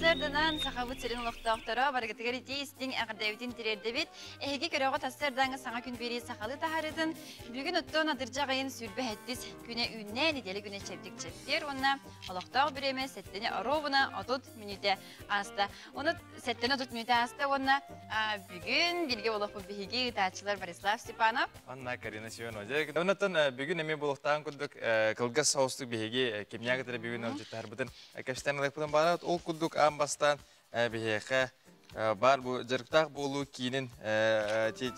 Сарсыарданан Сахабыт сирин олохтоохторо барыгытыгар итии истиҥ эҕэрдэбитин тириэрдэбит. Эһиги көрөҕүт сарсыардааҥы саҥа күн биэрии сахалыы таһаарыытын бүгүн оттон атырдьах ыйын 27 күнэ үүннэ, нэдиэлэ күнэ чэбдик чэппиэр уонна олохтоох бириэмэ сэттини оруобуна 30 мүнүүтэ ааста. Оны сэттини 30 мүнүүтэ ааста уонна бүгүн бииргэ олохпут биһиги ыытааччылар Борислав Степанов Анна Карина Семенова. Дьэ, оннуттан бүгүн эмиэ буолуохтааҕын курдук кылгас соҕустук биһиги кимнээх кытары бүгүн ыалдьыттаһарбытын кэпсэтэн ылыахпытын баҕарабыт. Ол курдук аан бастаан биһиэхэ баар бу дьарыктаах буолуу киинин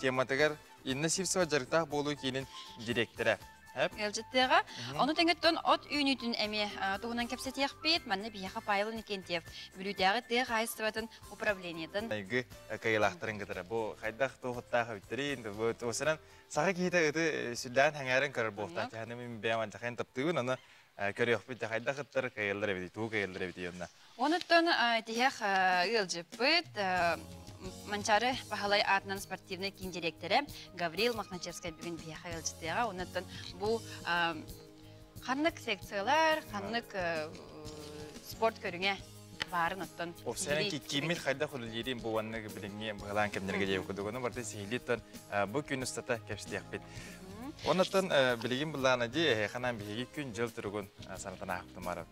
тематыгар Инна Сивцева дьарыктаах буолуу киинин дириэктэрэ. Ыалдьыттыаҕа. Ону тэҥэттэн от үүнүүтүн эмиэ туһунан кэпсэтиэхпит. Манна биһиэхэ Павел Никентьев Бүлүүтээҕи тыа хаһаайыстыбатын управлениетын Айгы кыайыылаахтарын кытары бу хайдах туохуттаах эбиттэрин бу туосанан саха киһитэ ыты сүрдээн сэҥээрэн көрөр буолтаах тиһаны мин бэйэм антахайын таптыыбын аны көрүөхпүт да хайдах ыттар кыайаллар эбитий тугу кыайаллар эбитий онно. Онуттан тиһэх ыалдьыппыт Манчаары Баһылай аатынан спортивнай киин дириэктэрэ Гаврил Мохначевскай бүгүн биһиэхэ ыалдьытыаҕа. Онуттан бу ханнык секциялар, ханнык спорт көрүҥэ баарын оттон Офсайан киммит хайдах үлэлиирин бу уонна билиҥҥи быһалаан кэмнэргэ диэбит курдук барыта сиһилииттэн бу күн устата кэпсэтиэхпит. Оннуттан билигин былаана дии эһиэхэ биһиги күн-дьыл туругун санатан аахпытым баран.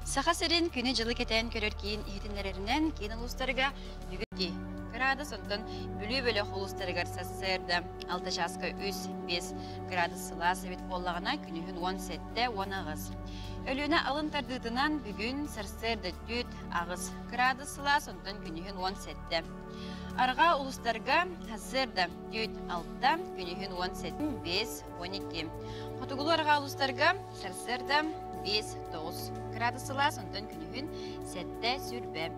Саха сирин күнү-дьылы кэтээн көрөр киин иһитиннэрэринэн киин улуустарга бүгүн градус, оттон Бүлүү бөлөх улуустарыгар сарсыарда 6 чааска 3-5 градус сылаас эбит буоллаҕына, күнүһүн 17-18. Өлүөнэ алын тардыытынан бүгүн сарсыарда 4-8 градус сылаас, онтон күнүһүн 17. Арҕаа улуустарга сарсыарда 4-6, күнүһүн 17, 5-12. Хотугулуу арҕаа улуустарга сарсыарда 5-9 градус сылаас, онтон күнүһүн 7-20.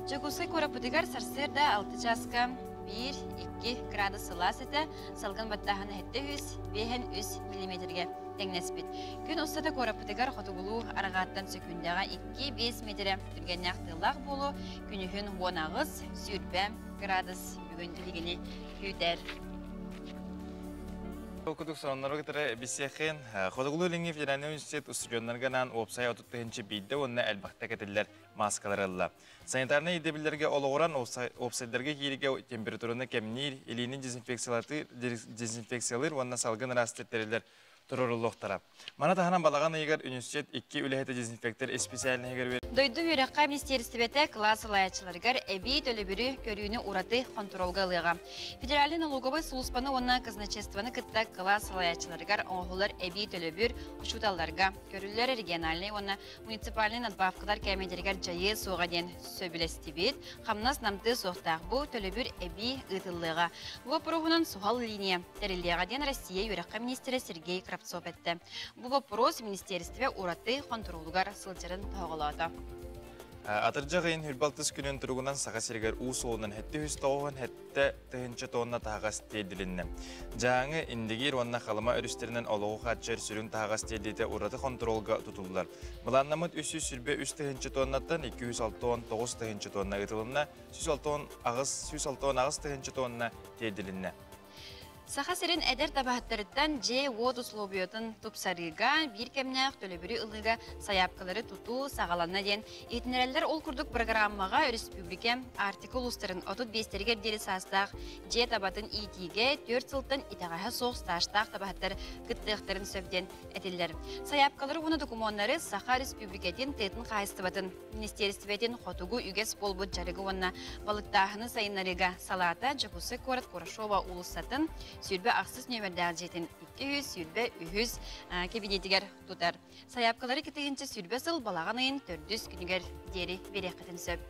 Дьокуускай куораппытыгар сарсыарда 6 чааска 1-2 градус сылаас этэ, салгын баттааһына 7 5 3 миллиметргэ тэҥнэспит. Күн устата куораппытыгар хотугулуу арҕааттан сөкүүндэҕэ 2-5 миэтэрэ түргэннээх тыаллаах буолуо, күнүһүн 18 20 градус бүгүн биһигини күүтэр. Ол курдук сонуннары кытары билсиэххин. Хотугулуу-Илиҥҥи федеральнай университет устудьуоннарга анаан уопсай 30 тыһыынча биирдэ уонна элбэхтэ кэтиллэр мааскалар ылла. Санитарнай ирдэбиллэргэ олоҕуран уопсайдарга кииригэ температураны кэмниир, илиини дезинфекциялыыр уонна салгын ыраастыыр тэриллэр туруоруллуохтара. Маны таһынан балаҕан ыйыгар университет икки үлэһитэ дезинфектор исписээлинэһигэр үөрэ Дойду үөрэххэ министиэристибэтэ кылаас салайааччыларыгар эбии төлөбүрү көрүүнү ураты хонтуруолга ылыаҕа. Федеральнай налоговай сулууспаны уонна казначействоны кытта кылаас салайааччыларыгар оҥоһуллар эбии төлөбүр учууталларга көрүллэр региональнай уонна муниципальнай надбавкалар кээмэйдэригэр дьайыы суоҕа диэн сөбүлэстибит. Хамнас намтыа суохтаах. Бу төлөбүр эбии ыытыллыаҕа. Бу боппуруоһунан суһал линия тэриллиэҕэ диэн Россия үөрэххэ миниистирэ Сергей Кравцов эттэ. Бу боппуруос министиэристибэ ураты хонтуруолугар сылдьарын тоһоҕолоото. Атырдьах ыйын 26 күнүн туругунан Саха сиригэр уу суолунан 797 тыһыынча тонна таһаҕас тиэрдилиннэ. Дьааҥы, Индигиир уонна Халыма өрүстэринэн олоҕу хааччыйар сүрүн таһаҕас тиэрдиитэ ураты хонтуруолга тутуллар. Былааннаммыт 323 тыһыынча тоннаттан 269 тыһыынча тонна ыытылынна, 168 тыһыынча тонна тиэрдилиннэ. Саха сирин эдэр табаһыттарыттан дьиэ-уот условиятын тупсарыыга, биир кэмнээх төлөбүрү ылыыга сайаапкалары тутуу саҕаланна диэн иһитиннэрэллэр. Ол курдук программаҕа өрөспүүбүлүкэ Арктика улуустарын 35-тэригэр диэри саастаах дьиэ табатын иитиигэ 4 сылтан итэҕэһэ суох стажтаах табаһыттар кыттыахтарын сөп диэн этиллэр. Сайаапкалары уонна докумуоннары Саха Өрөспүүбүлүкэтин тыатын хаһаайыстыбатын министиэристибэтин хотугу үгэс буолбут дьарыгы уонна балыктааһыны сайыннарыыга салаата Дьокуускай куорат Курашова уулуссатын 26 нүөмэрдээх дьиэтин 223 кэбиниэтигэр тутар. Сайаапкалары кытыһынча 20 сыл балаҕан ыйын төрдүс күнүгэр диэри биэриэххитин сөп.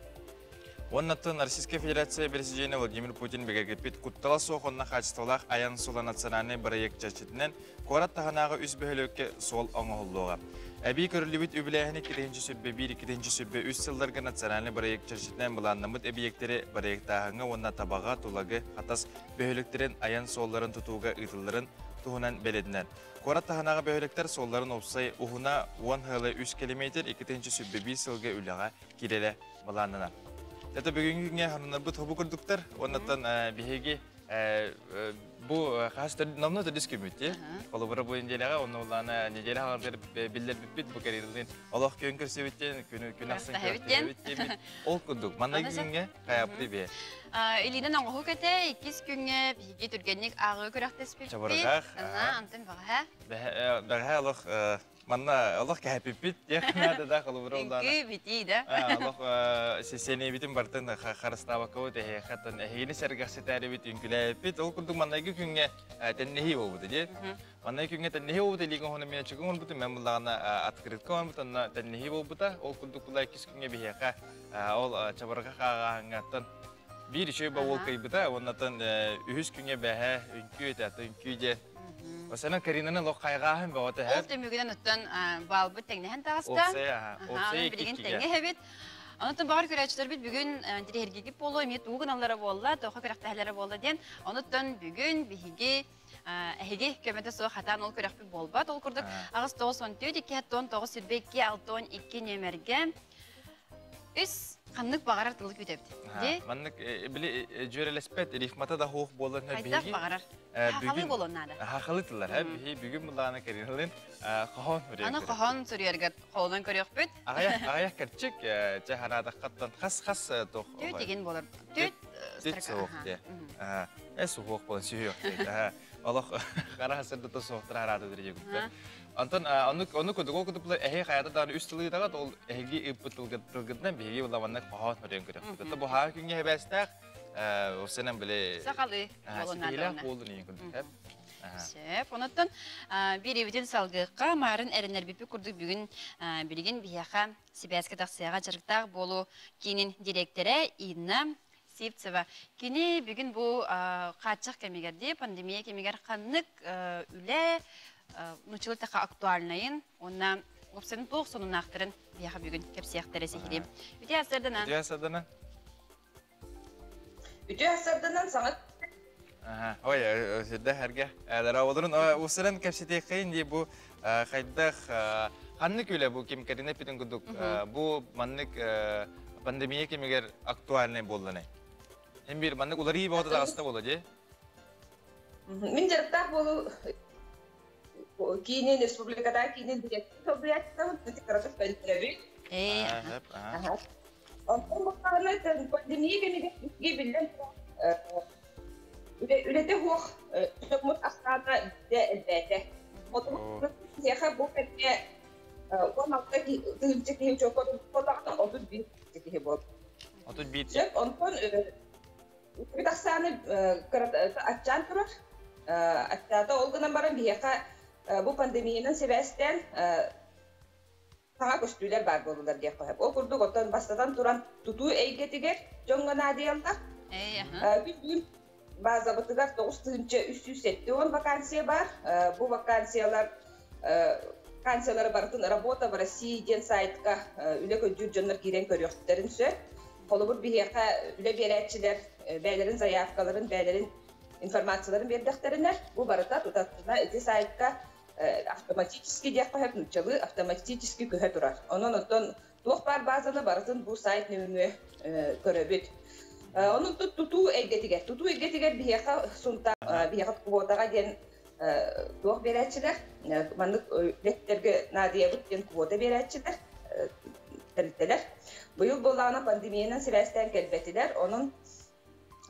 Уоннаттан Российскай Федерация Президенэ Владимир Путин бигэргэппит куттала суох уонна хаачыстыбалаах айан суола национальнай бырайыак чэрчитинэн куорат таһынааҕы үс бөһүөлэккэ суол оҥоһуллуоҕа. Эбии көрүллүбүт үбүлээһини 2001-2003 сылларга национальнай бырайыак чэрчитинэн былааннаммыт эбийиэктэри бырайыактааһыҥҥа уонна Табаҕа, Тулагы, Хатас бөһүөлэктэрин айан суолларын тутууга ыытылларын туһунан бэлиэтинэр. Куорат таһынааҕы бөһүөлэктэр суолларын уопсай уһуна 10 ыалы 3 километр 2001 сылга үлэҕэ киирэрэ былааннанар. Это бүгүҥҥү күҥҥэ ханнарбыт хобу курдуктар. Оннуттан биһиги Бу хас номно төрдүс күммүт дии. Холобура бу неделяҕа онно улаана неделя хаҕардар биллэрбиппит бу карьералыын олох күөн көрсүбүттэн күнү күн ахсын көрсүбүт Ол курдук манна күҥҥэ хайапты бе. Илиинэн оҥоһук этэ иккис күҥҥэ биһиги түргэнник ааҕыы күрэхтэспиппит. Чабырҕах. Антон баҕаһа. Бэҕэһээ олох Манна олох кэһэппиппит диэх наада да холобура улаана. Үҥкүү битии да. Олох сиэниэбитин бартын харыстаабаккабыт эһиэхэ эһигини сэргэхситээрибит үҥкүлээбиппит. Ол курдук маннайгы күҥҥэ тэннэһии буолбута дии. Маннайгы күҥҥэ тэннэһии буолбута илиигэ оһону мен чугун оҥорбутум мен буллаҕына открытка оҥорбут онно тэннэһии буолбута. Ол курдук була иккис күҥҥэ биһиэхэ ол чабырҕа хааҕааһыҥҥаттан биир үчүгэй бобуол кыйбыта уоннатан үһүс күҥҥэ бэһэ үҥкүү этэ үҥкүү диэн Осанан Каринаны лох хайҕааһын бөҕөтө Ол түмүгүнэн оттон баалбыт тэҥнэһэн таҕыста. Опсай билигин тэҥҥэ эһэбит. Онон баҕар көрөөччүлэрбит бүгүн интириэһиргиигит буолуо, эмиэ тугу гыналлара буолла, тоҕо күрэхтэһэллэрэ буолла диэн. Онуттан бүгүн биһиги эһиги көмөтө суох хатаан ол күрэхпит буолбат. Ол курдук 8 94 2 9 22 6 12 нүөмэргэ үс ханнык баҕарар тылы күүтэбит. Ди? Маннык били дьүөрэлэспэт рифмата да хуох буолан Хайдах баҕарар. Хахалы болон наада. Хахалы тыллар, биһи бүгүн булаана кэринэлин хоһоон Аны хоһоон суруйаргар холонон көрүөхпүт. Аҕыйах аҕыйах кэрчик чэ хараадаххаттан хас-хас туох Түөт игин болар. Түөт Түөт суох де. Э суох болон сүһүөх де. Олох хара сырдыта суохтар хараата диригүттэр. Онтон оннук оннук курдук ол курдук эһи хайата даҕаны үс тылы ыытаҕыт, ол эһиги ыыппыт тылгытынан биһиги уламаннык хоһоон хөрүөн көрөхпүт. Ото бу хаа күҥҥэ хэбээстээх осенен биле Сахалы ситиилээх буолун ийин курдук. Сөп. Онуттан биэриибитин салгыахха маарын эрэнэрбиппит курдук бүгүн билигин биһиэхэ сибээскэ тахсыаҕа дьарыктаах буолуу киинин дириэктэрэ Инна Сивцева. Кини бүгүн бу хааччах кэмигэр дии, пандемия кэмигэр ханнык үлэ нуччалыы таха актуальнайын уонна уопсайын туох сонуннаахтарын биһиэхэ бүгүн кэпсиэхтэрэ сиһилиим. Үтүө сарданан. Үтүө сарданан. Үтүө сарданан саҥа Ой, сүрдэ эргэ. Олорун усыран кэпсэтиэххэйин дии бу хайдах ханнык үлэ бу ким кэринэ бүтүн курдук бу маннык пандемия кэмигэр актуальный буолланай. Hem bir маннык уларыы боҕото таҕыста буола дии. Мин дьарыктаах буолуу киинин республиката киинин дириэктэр солбуйааччытабын кыратык көннөрөбүн. Онтон бухаана пандемия кэмигэр биһиги биллэн үлэтэ суох дьоммут ахсаана дьэ элбээтэ. Хотугу киһиэхэ бу кэмҥэ 16 тыһыынча киһи учуокка буоллаҕына 31 киһи буолла. 31 Сөп, онтон үт ахсааны аччаан турар. Аччаата ол гынан баран биһиэхэ бу пандемиянан сибээстээн саҥа көстүүлэр баар буоллулар диэххэ сөп. Ол курдук оттон бастатан туран тутуу эйгэтигэр дьоҥҥо наадыйаллар. Күн базабытыгар 9370 вакансия бар. Бу вакансиялар вакансиялары барытын «Работа в России» диэн сайтка үлэ көрдүүр дьоннор киирэн көрүөхтэрин сөп. Холобур биһиэхэ үлэ биэрээччилэр бэйэлэрин заявкаларын, бэйэлэрин информацияларын биэрдэхтэринэ, бу барыта тутатына ити сайтка автоматически диэххэ сөп, нууччалыы автоматически көһө турар. Онон оттон туох баар базаны барытын бу сайт нөҥүө көрөбүт. Онон тутуу эйгэтигэр, тутуу эйгэтигэр биһиэхэ сунта биһиэхэ квотаҕа диэн туох биэрээччилэр, маннык үлэһиттэргэ наадыйабыт диэн квота биэрээччилэр тэрилтэлэр. Быйыл буоллаҕына пандемиянан сибээстээн кэлбэтилэр. Онон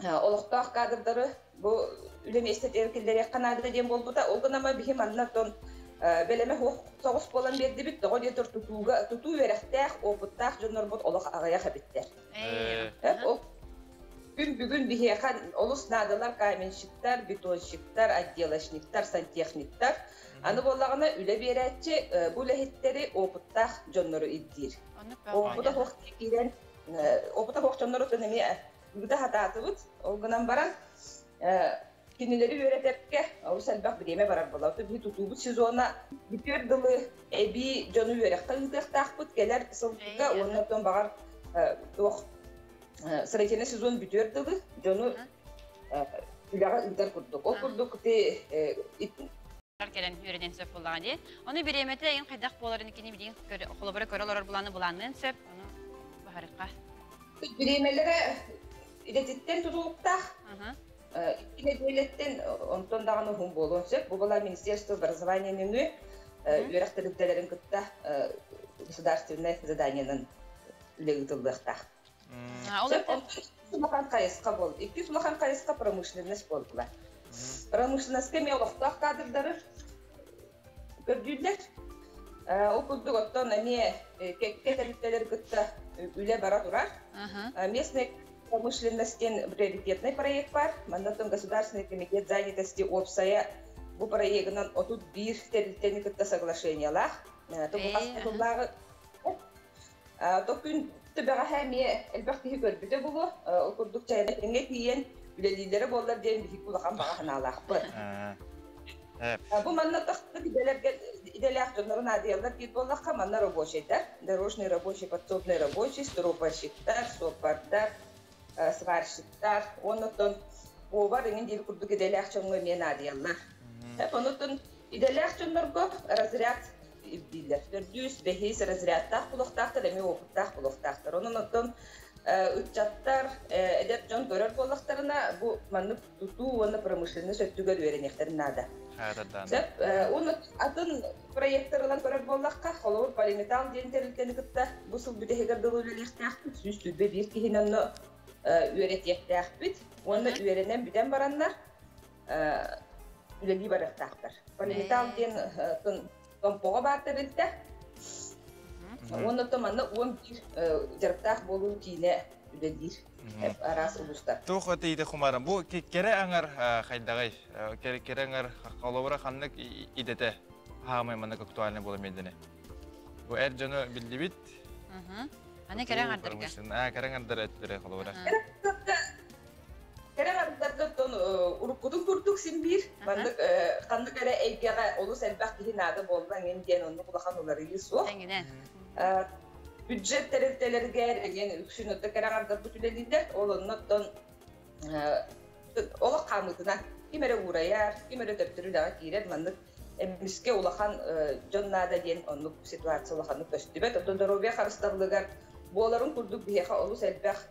олохтоох кадрдары бу үлэ миэстэтигэр киллэриэххэ наада диэн буолбута. Ол гынан биһи манна оттон бэлэмэ суох соҕус буолан биэрдибит. Тоҕо диэтэр тутууга тутуу үөрэхтээх, опыттаах дьоннорбут олох аҕыйах эбиттэр. Ол күн бүгүн биһиэхэ олус наадалар каменщиктар, бетонщиктар, отделочниктар, сантехниктар. Аны буоллаҕына үлэ биэрээччи бу үлэһиттэри опыттаах дьоннору ирдиир. Опыта суох киирэн опыта суох дьоннору эмиэ ыыта сатаатыбыт. Ол гынан баран кинилэри үөрэтэргэ олус элбэх бириэмэ барар буолла. Биһи тутуубут сезона бүтүөр дылы эбии дьону үөрэххэ ыытыахтаахпыт кэлэр сылга уонна оттон баҕар туох строительный сезон бүтүөр дылы дьону үлэҕэ ыытар курдук. Ол курдук ти кэлэн үөрэнэн сөп буоллаҕа дии. Ону бириэмэтэ эйин хайдах буоларын кини билигин холобура көрө олорор булааны булаанныан сөп. Ону баһарыкка. Бириэмэлэрэ идэтиттэн тутулуктаах. 2 нэдиэлэттэн онтон даҕаны уһун буолуон сөп. Бу была Министерство образования нөҥүө үөрэх тэрилтэлэрин кытта государственное заданиенан үлэ ыытыллыахтаах. Ол Улахан хайысха буол. Иккис улахан хайысха промышленность буолла. Промышленностька эмиэ олохтоох кадрдары көрдүүллэр. Ол курдук оттон эмиэ кэккэ тэрилтэлэр кытта үлэ бара турар. Местная промышленность диэн приоритетный проект бар. Маннаттан Государственный комитет занятости уопсайа бу проегынан 31 тэрилтэни кытта соглашениялаах. Тубухас Токүн төбөҕө эмиэ элбэх киһи көрбүтэ булу. Ол курдук чайна тиийэн үлэлииллэрэ буоллар диэн биһиги улахан баҕа санаалаахпыт. Бу манна тахсыбыт идэлэргэ идэлээх дьоннору наадыйаллар диир буоллахха, манна рабочийдар, дорожный рабочий, подсобный рабочий, стропальщиктар, суоппардар, сварщиктар, оннуттан повар иҥин диир курдук идэлээх дьоҥҥо эмиэ наадыйаллар. Оннуттан идэлээх дьоннорго разряд ирдииллэр. Төрдүс, бэһис разрядтаах булуохтаахтар, эмиэ опыттаах булуохтаахтар. Онон оттон ыччаттар, эдэр дьон көрөр буоллахтарына, бу маннык тутуу уонна промышленность өттүгэр үөрэниэхтэрин наада. Сөп, уонна атын проекттарынан көрөр буоллахха, холобур, Полиметалл диэн тэрилтэни кытта бу сыл бүтэһигэр дылы үлэлиэхтээхпит, 121 киһини онно үөрэтиэхтээхпит уонна үөрэнэн бүтэн бараннар үлэлии барыахтаахтар. Полиметалл диэн Томпоҕо баар тэрилтэ. Уонна то манна 11 дьарыктаах буолуу киинэ үлэлиир араас улуустар. Туох этиите хумара бу кэрэ аҥар хайдаҕай кэрэ аҥар холобура ханнык идэтэ хаамай маннык актуальный буола медини. Бу эр дьону биллибит. Аны кэрэ аҥардарга. Кэрэ аҥардар эттилэр холобура. Кэрэ аҥардарга оттон уруккутун курдук син биир. Маннык ханнык эрэ эйгэҕэ олус элбэх киһи наада буолла эҥин диэн оннук улахан уларыйыы суох. Бюджет тэрилтэлэригэр эҥин үксүн отто кэрэ аҥардарбыт үлэлииллэр. Ол оннуттан олох хаамыытынан ким эрэ уурайар, ким эрэ төптөрү үлэҕэ киирэр, маннык эмискэ улахан дьон наада диэн оннук ситуация улаханнык көстүбэт. Оттон доруобуйа харыстабылыгар буоларын курдук биһиэхэ олус элбэх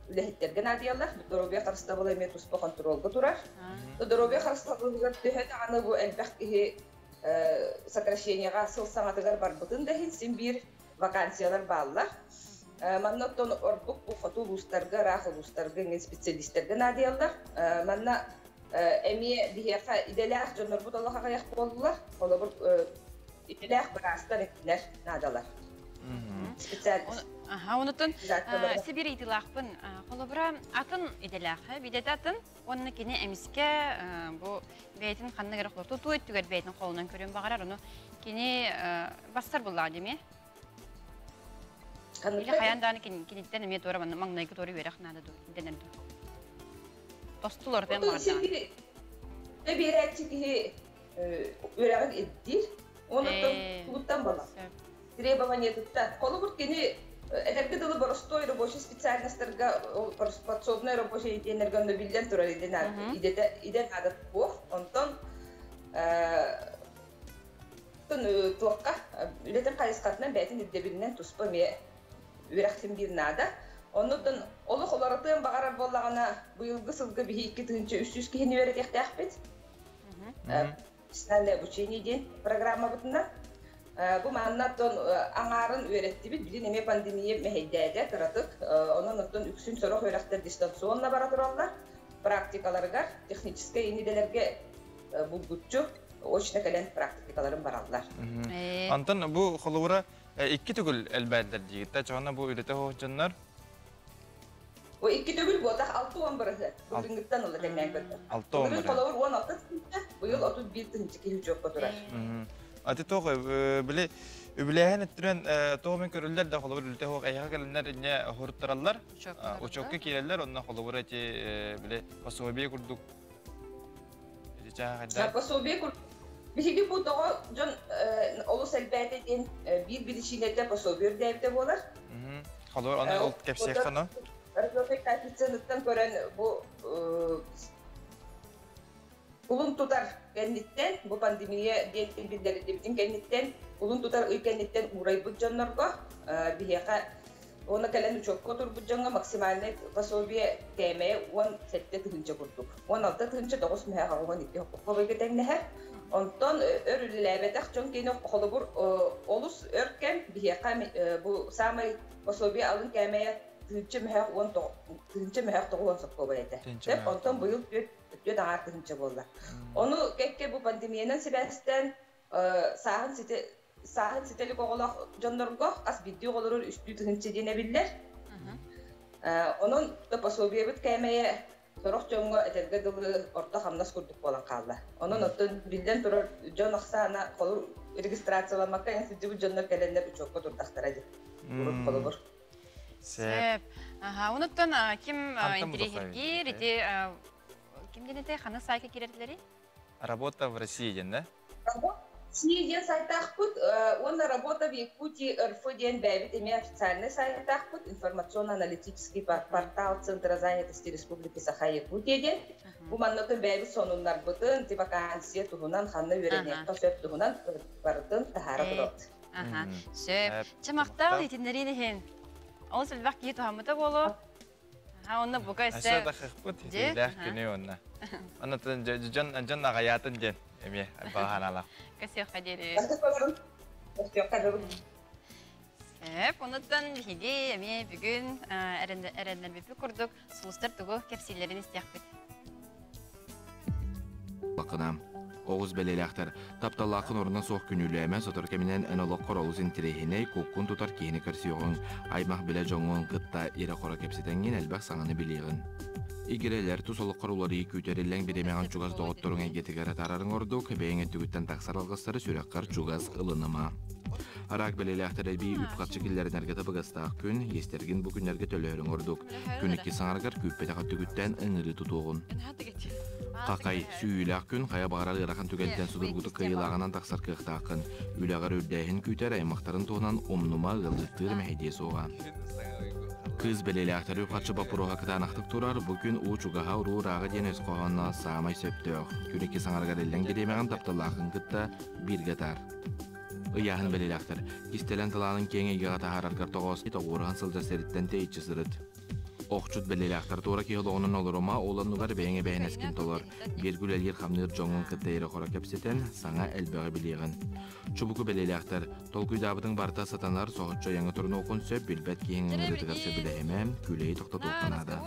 үлэһиттэргэ наадыйаллар. Доруобуйа харыстабыла эмиэ туспа хонтуруолга турар. Доруобуйа харыстабылыгар төһө даҕаны бу элбэх киһи сокращениеҕа сыл саҥатыгар барбытын да иһин син биир вакансиялар бааллар. Манна оттон ордук бу хоту улуустарга, ыраах улуустарга иҥин специалистэргэ наадыйаллар. Манна эмиэ биһиэхэ идэлээх дьоннорбут олох аҕыйах буоллулар. Холобур, идэлээх быраастар этилэр наадалар. Специалист. Аха, онутун Сибиир ыйытыылаахпын. Холобура, атын идэлээх, бидэтэ атын, уонна кини эмискэ бу бэйэтин ханнык эрэ тутуу өттүгэр бэйэтин холунан көрүөн баҕарар, ону кини бастар буллаҕа дии Или хайаан даҕаны киниттэн эмиэ туора маҥнайгы туора үөрэх наада дуу, дэнэр дуу. Тостулар тэн баҕардаҕын. Биэрээччи киһи үөрэҕин ирдиир. Онуттан тугуттан буолар. Требованиетыттан. Холобур, кини эдэргэ дылы боростой рабочий специальностарга, подсобный рабочий диэннэргэ онно биллэн турар идэ идэ наада буох. Онтон туохха үлэтин хайысхатынан бэйэтин ирдэбилинэн туспа эмиэ үөрэхтин биир наада. Оннуттан олох олоротуон баҕарар буоллаҕына, быйылгы сылга биһи 2300 киһини үөрэтиэхтээхпит. Профессиональное обучение диэн программабытынан. Бу манна оттон аҥаарын үөрэттибит, билин эмиэ пандемия мэһэйдээтэ кыратык. Онон оттон үксүн сорох үөрэхтэр дистанционно бара тураллар. Практикаларыгар, техническэй идэлэргэ булгуччу очно кэлэн практикаларын бараллар. Антон бу холобура икки төгүл элбээтилэр диигит. Чоҕона бу үлэтэ дьоннор Бу икки төгүл буотах 60%. Былырыҥҥыттан ыла тэҥнээн көрдө. 60 Былырыын холобур 16 тыһыынча, быйыл 31 тыһыынча киһи учуокка турар. Ати тоқ били үбүлээһин өттүнэн тоҕо мен көрүллэр да холобур үлэтэ хоох эйэҕэ кэлэннэр инне хоруттараллар учуокка киирэллэр онно холобур эти били пособие курдук ити чааһайда Пособие курдук. Биһиги бу тоҕо дьон олус элбээтэ диэн биир биричиинэтэ пособие үрдээбитэ буолар. Холобур аны ол кэпсиэххэ но Разовый коэффициентыттан көрөн бу кулун тутар кэнниттэн, бу пандемия диэн биллэриллибитин кэнниттэн, кулун тутар ый кэнниттэн уурайбыт дьоннорго биһиэхэ Уонна кэлэн учуокка турбут дьоҥҥо максимальнай пособие кээмэйэ 17 тыһыынча курдук. 16 982 солкуобайга тэҥнэһэр. Онтон өр үлэлээбэтэх дьон киэнэ, холобур, олус өр кэм биһиэхэ бу саамай пособие алын кээмэйэ 10 мөһөөх 10 мөһөөх 90 солкуобай этэ. Онтон быйыл 4,5 тыһыынча буолла. Ону кэккэ бу пандемиянан сибээстээн сааһын ситэ илик оҕолоох дьоннорго хас биирдии оҕолорун 3 тыһыынча диэн эбиллэр. Онон пособиебыт кээмэйэ сорох дьоҥҥо этэргэ дылы орто хамнас курдук буолан хаалла. Онон оттон биллэн турар, дьон ахсаана холобур регистрацияламмакка эн сылдьыбыт дьоннор кэлэннэр учуокка турдахтара дии. Урут холобур. Сөп. Аха, онуттан ким интириэһиргиир, ити ким диэн ханна сайка киирэрдилери? Работа в России диэн, да? Россия диэн сайтаахпыт, уонна Работа в Якутии РФ диэн бэйэбит эмиэ официальный сайтаахпыт, информационно-аналитический портал Центра занятости Республики Саха-Якутия диэн. Бу маннатын бэйэбит сонуннарбытын, ти вакансия туһунан, ханна үөрэниэххэ сөп туһунан барытын таһаара турабыт. Сөп. Чымактал итиннэрин иһин. Ол силбэх киһи туһаммыта буолуо. Онно бука эссе. Аса тахыппыт күнү онна. Онна дьон дьон аҕаятын диэн эмиэ баҕаналах. Кэсиэххэ диэри. Сөп, онуттан биһиги эмиэ бүгүн эрэннэрбиппит курдук сулустар тугу кэпсииллэрин истиэхпит. Лакына. Оҕус бэлиэлээхтэр тапталлааххын орунан суох күнүүлээмэ, сотору кэминэн эн олоххор олус интэриэһинэй, куккун тутар киһини көрсүөҕүҥ, аймах билэ дьоҥҥун кытта ирэ-хоро кэпсэтэҥҥин элбэх саҥаны билиэҕин. Игирэлэр, тус олоххор уларыйыы күүтэриллэҥ бириэмэҕин чугас доҕотторуҥ эйгэтигэр атаарарыҥ ордук, бэйэҥ өттүгүттэн тахсар алгыстары сүрэххэр чугас ылыныма. Араак бэлиэлээхтэр, эбии үп-харчы киллэринэргэ табыгастаах күн, иэстэргин бу күннэргэ төлөһөрүҥ ордук. Күн икки саҥарыгар күүппэтэх өттүгүттэн ыҥырыы тутуоҕун. Хахай, сүүйүүлээх күн, хайа баҕарар ыарахан түгэнтэн судургутук кыайыылааҕынан тахсар кыахтааххын. Үлэҕэр үрдээһин күүтэр, аймахтарын туһунан умнума, ыалдьыттыыр мэһэйдиэ суоҕа. Кыыс бэлиэлээхтэр, үп-харчы боппуруоһа кытаанахтык турар, бу күн уу чугаһа, уруу ырааҕа диэн өс хоһооно саамай сөптөөх. Күн икки саҥарыгар иллэҥ бириэмэҕин тапталлааххын кытта бииргэ атаар. Ыйааһын бэлиэлээхтэр, кистэлэҥ талаанын киэҥ эйгэҕэ таһаараргар тоҕоос, тоҕуоруһан сылдьар сириттэн тэйиччи сырыт. Охчут бэлиэлээхтэр, туора киһи олоҕунан олорума, ол оннугар бэйэҥ эбээһинэскин толор. Бииргэ үлэлиир хамныыр дьоҥҥун кытта ирэ-хоро кэпсэтэн, саҥа элбэҕи билиэҕин. Чубуку бэлиэлээхтэр, толкуйдаабытыҥ барыта сатанар, соһуччу айаҥҥа турунуоххун сөп, билбэт киһиҥ ыҥырыытыгар сөбүлэһимэ, күүлэйи тохтотуохха наада.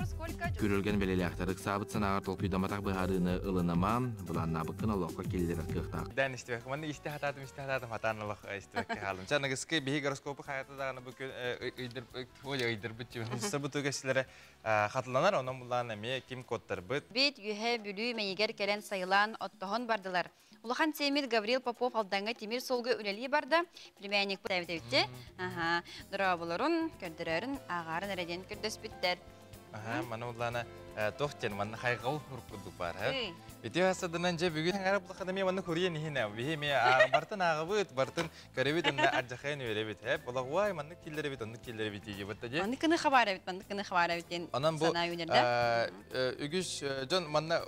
Күрүлгэн бэлиэлээхтэр, ыксаабыт санааҕар толкуйдамматах быһаарыыны ылыныма, былааннаабыккын олоххо киллэрэр кыахтаах. Дэн истибэк. Манна истэ хатаатым, истэ хатаатым, хатаан олох истибэккэ хаалым. Чаныгыскы биһи гороскопу хайата даҕаны бу күн ыйдыр ой ыйдырбыт чүмүн бу тугесилere хатыланар, онон булаан эмиэ ким куоттарбыт. Бит үһэ Бүлүү Мэйигэр кэлэн сайылаан оттоһон бардылар. Улахан сиэммит Гаврил Попов Алдаҥҥа тимир суолга үлэлии барда. Племянник бит. Аха, дорооболорун, көрдөрөрүн, ааҕаарын эрэ диэн көрдөспүттэр. Аха, маны улаана туох диэн манна хайҕал курдук бар, ха. Ити хасадынан же бүгүн хаңара булахана мен манна курьен ихине. Биһи ме бартын ааҕыбыт, бартын көрөбүт, онна аржахайын үөребит. Хеп, олагуай маннык киллеребит, оннук киллеребит дии бытта же. Маннык кыны хабар эбит, маннык кыны хабар эбит диэн Онон бу санаа үүнэрдэ. Үгүс дьон манна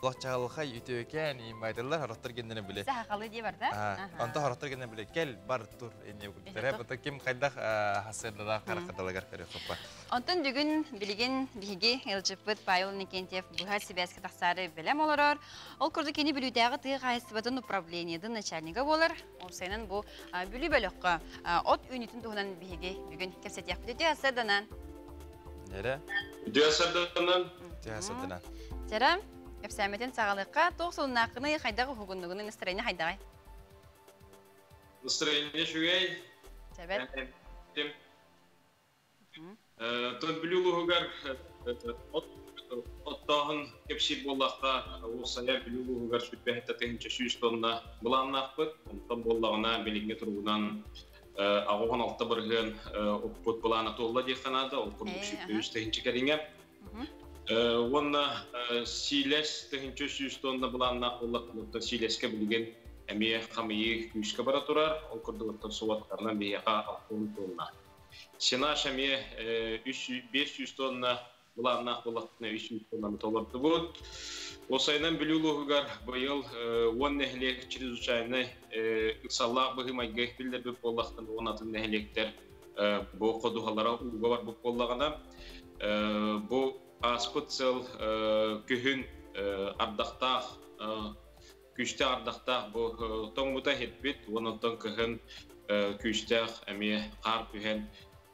лохчаалхай үтүөкээн иммайтыллар хорохтор геннере биле. Сахалы дии бар да? Онто хорохтор геннере биле кел бар тур инне курдук. Бу ким хайдах хасырдалар харакаталагар көрө хоппа. Онтон бүгүн билигин биһиги ыалдьыппыт Павел Никентьев быһа сибээскэ тахсаары бэлэм олорор. Ол курдук кини Бүлүүтээҕи тыа хаһаайыстыбатын управлениетын начальнига буолар. Ол сайынын бу Бүлүү бөлөххө от үүнүүтүн туһунан биһиги бүгүн кэпсэтиэхпит. Үтүө сарсыарданан. Нере? Үтүө сарсыарданан. Үтүө сарсыарданан. Чара, кэпсээммитин саҕалыахха, туох солуннааххыный, хайдах уһугуннугуну, настроение хайдаҕый? Настроение үчүгэй. Чэбэт. Тон Бүлүү улууһугар от оттооһун кэпсиир буоллахха, уопсайа Бүлүү улууһугар 27 тыһыынча 100 тонна былааннаахпыт. Онтон буоллаҕына билиҥҥи туругунан 86% оппут былаана туолла диэххэ наада, ол курдук 103 тыһыынча кэриҥэ. Уонна сиилэс 1100 тонна былааннаах буоллахпыт, сиилэскэ билигин эмиэ хамыйыы күүскэ бара турар, ол курдук оттон суоттарынан биһиэхэ 60 тонна. Сенаж эмиэ 500 тонна былааннаах буоллахпытына 300 тоннаны толордубут. Уопсайынан Бүлүү улууһугар быйыл 10 нэһилиэк чрезвычайный ыксаллаах быһыы-майгы биллэрбит буоллахтан, 10 атын нэһилиэктэр бу ходуһалара ууга барбыт буоллаҕына, бу ааспыт сыл күһүн ардахтаах, күүстээх ардахтаах бу тоҥмута иһиппит, онтон кыһын күүстээх эмиэ хаар түһэн,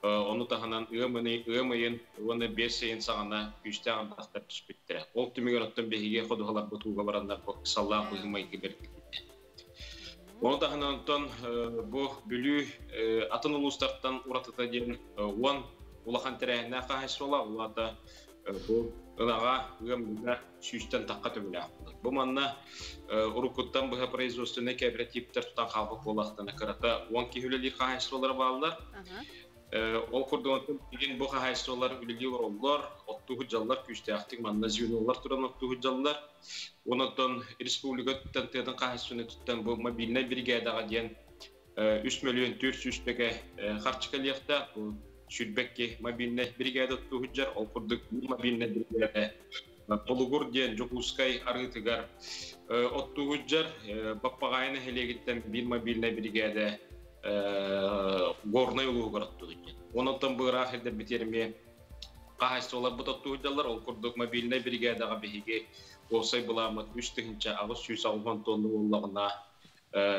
ону таһынан ыам ыйын уонна 5 ыйын саҕана күүстээх ардахтар түспүттэрэ. Ол түмүгэр оттон биһиги ходуһаларбыт ууга бараннар бу ыксаллаах быһыы-майгы бэргиттэ. Ону таһынан онтон бу Бүлүү атын улуустартан уратыта диэн 10 улахан тэрээһиннээх хаһаайыстыбалаах, улаата бу ынаҕа ыам сүүстэн тахха төбөлөөх буолар. Бу манна уруккуттан быһа производственнай кооперативтэр тутан хаалбыт буоллахтарына кырата 10 киһи үлэлиир хаһаайыстыбалара бааллар. Ол курдук билигин бу хаһаайыстыбалар үлэлии олороллор, оттуу сылдьаллар, күүстээхтик манна звенолар туран оттуу сылдьаллар. Онон республика тыатын хаһаайыстыбаны туттан бу мобильнай бригадаҕа диэн 3 миллион 400 бэгэ харчы кэлиэхтээх. Бу сүрбэкки мобильнай бригада оттуу сылдьар, ол курдук мобильнай бригада Толугур диэн Дьокуускай арыытыгар оттуу сылдьар, Баппаҕаайы нэһилиэгиттэн биир мобильнай бригада Горнай улууһугар оттуу сылдьар. Онон быыраах ирдэрбитигэр эмиэ хаһаайыстыбаларбыт оттуу сылдьаллар. Ол курдук мобильнай бригадаҕа биһиги уопсай былааммыт 3880 тонна буоллаҕына,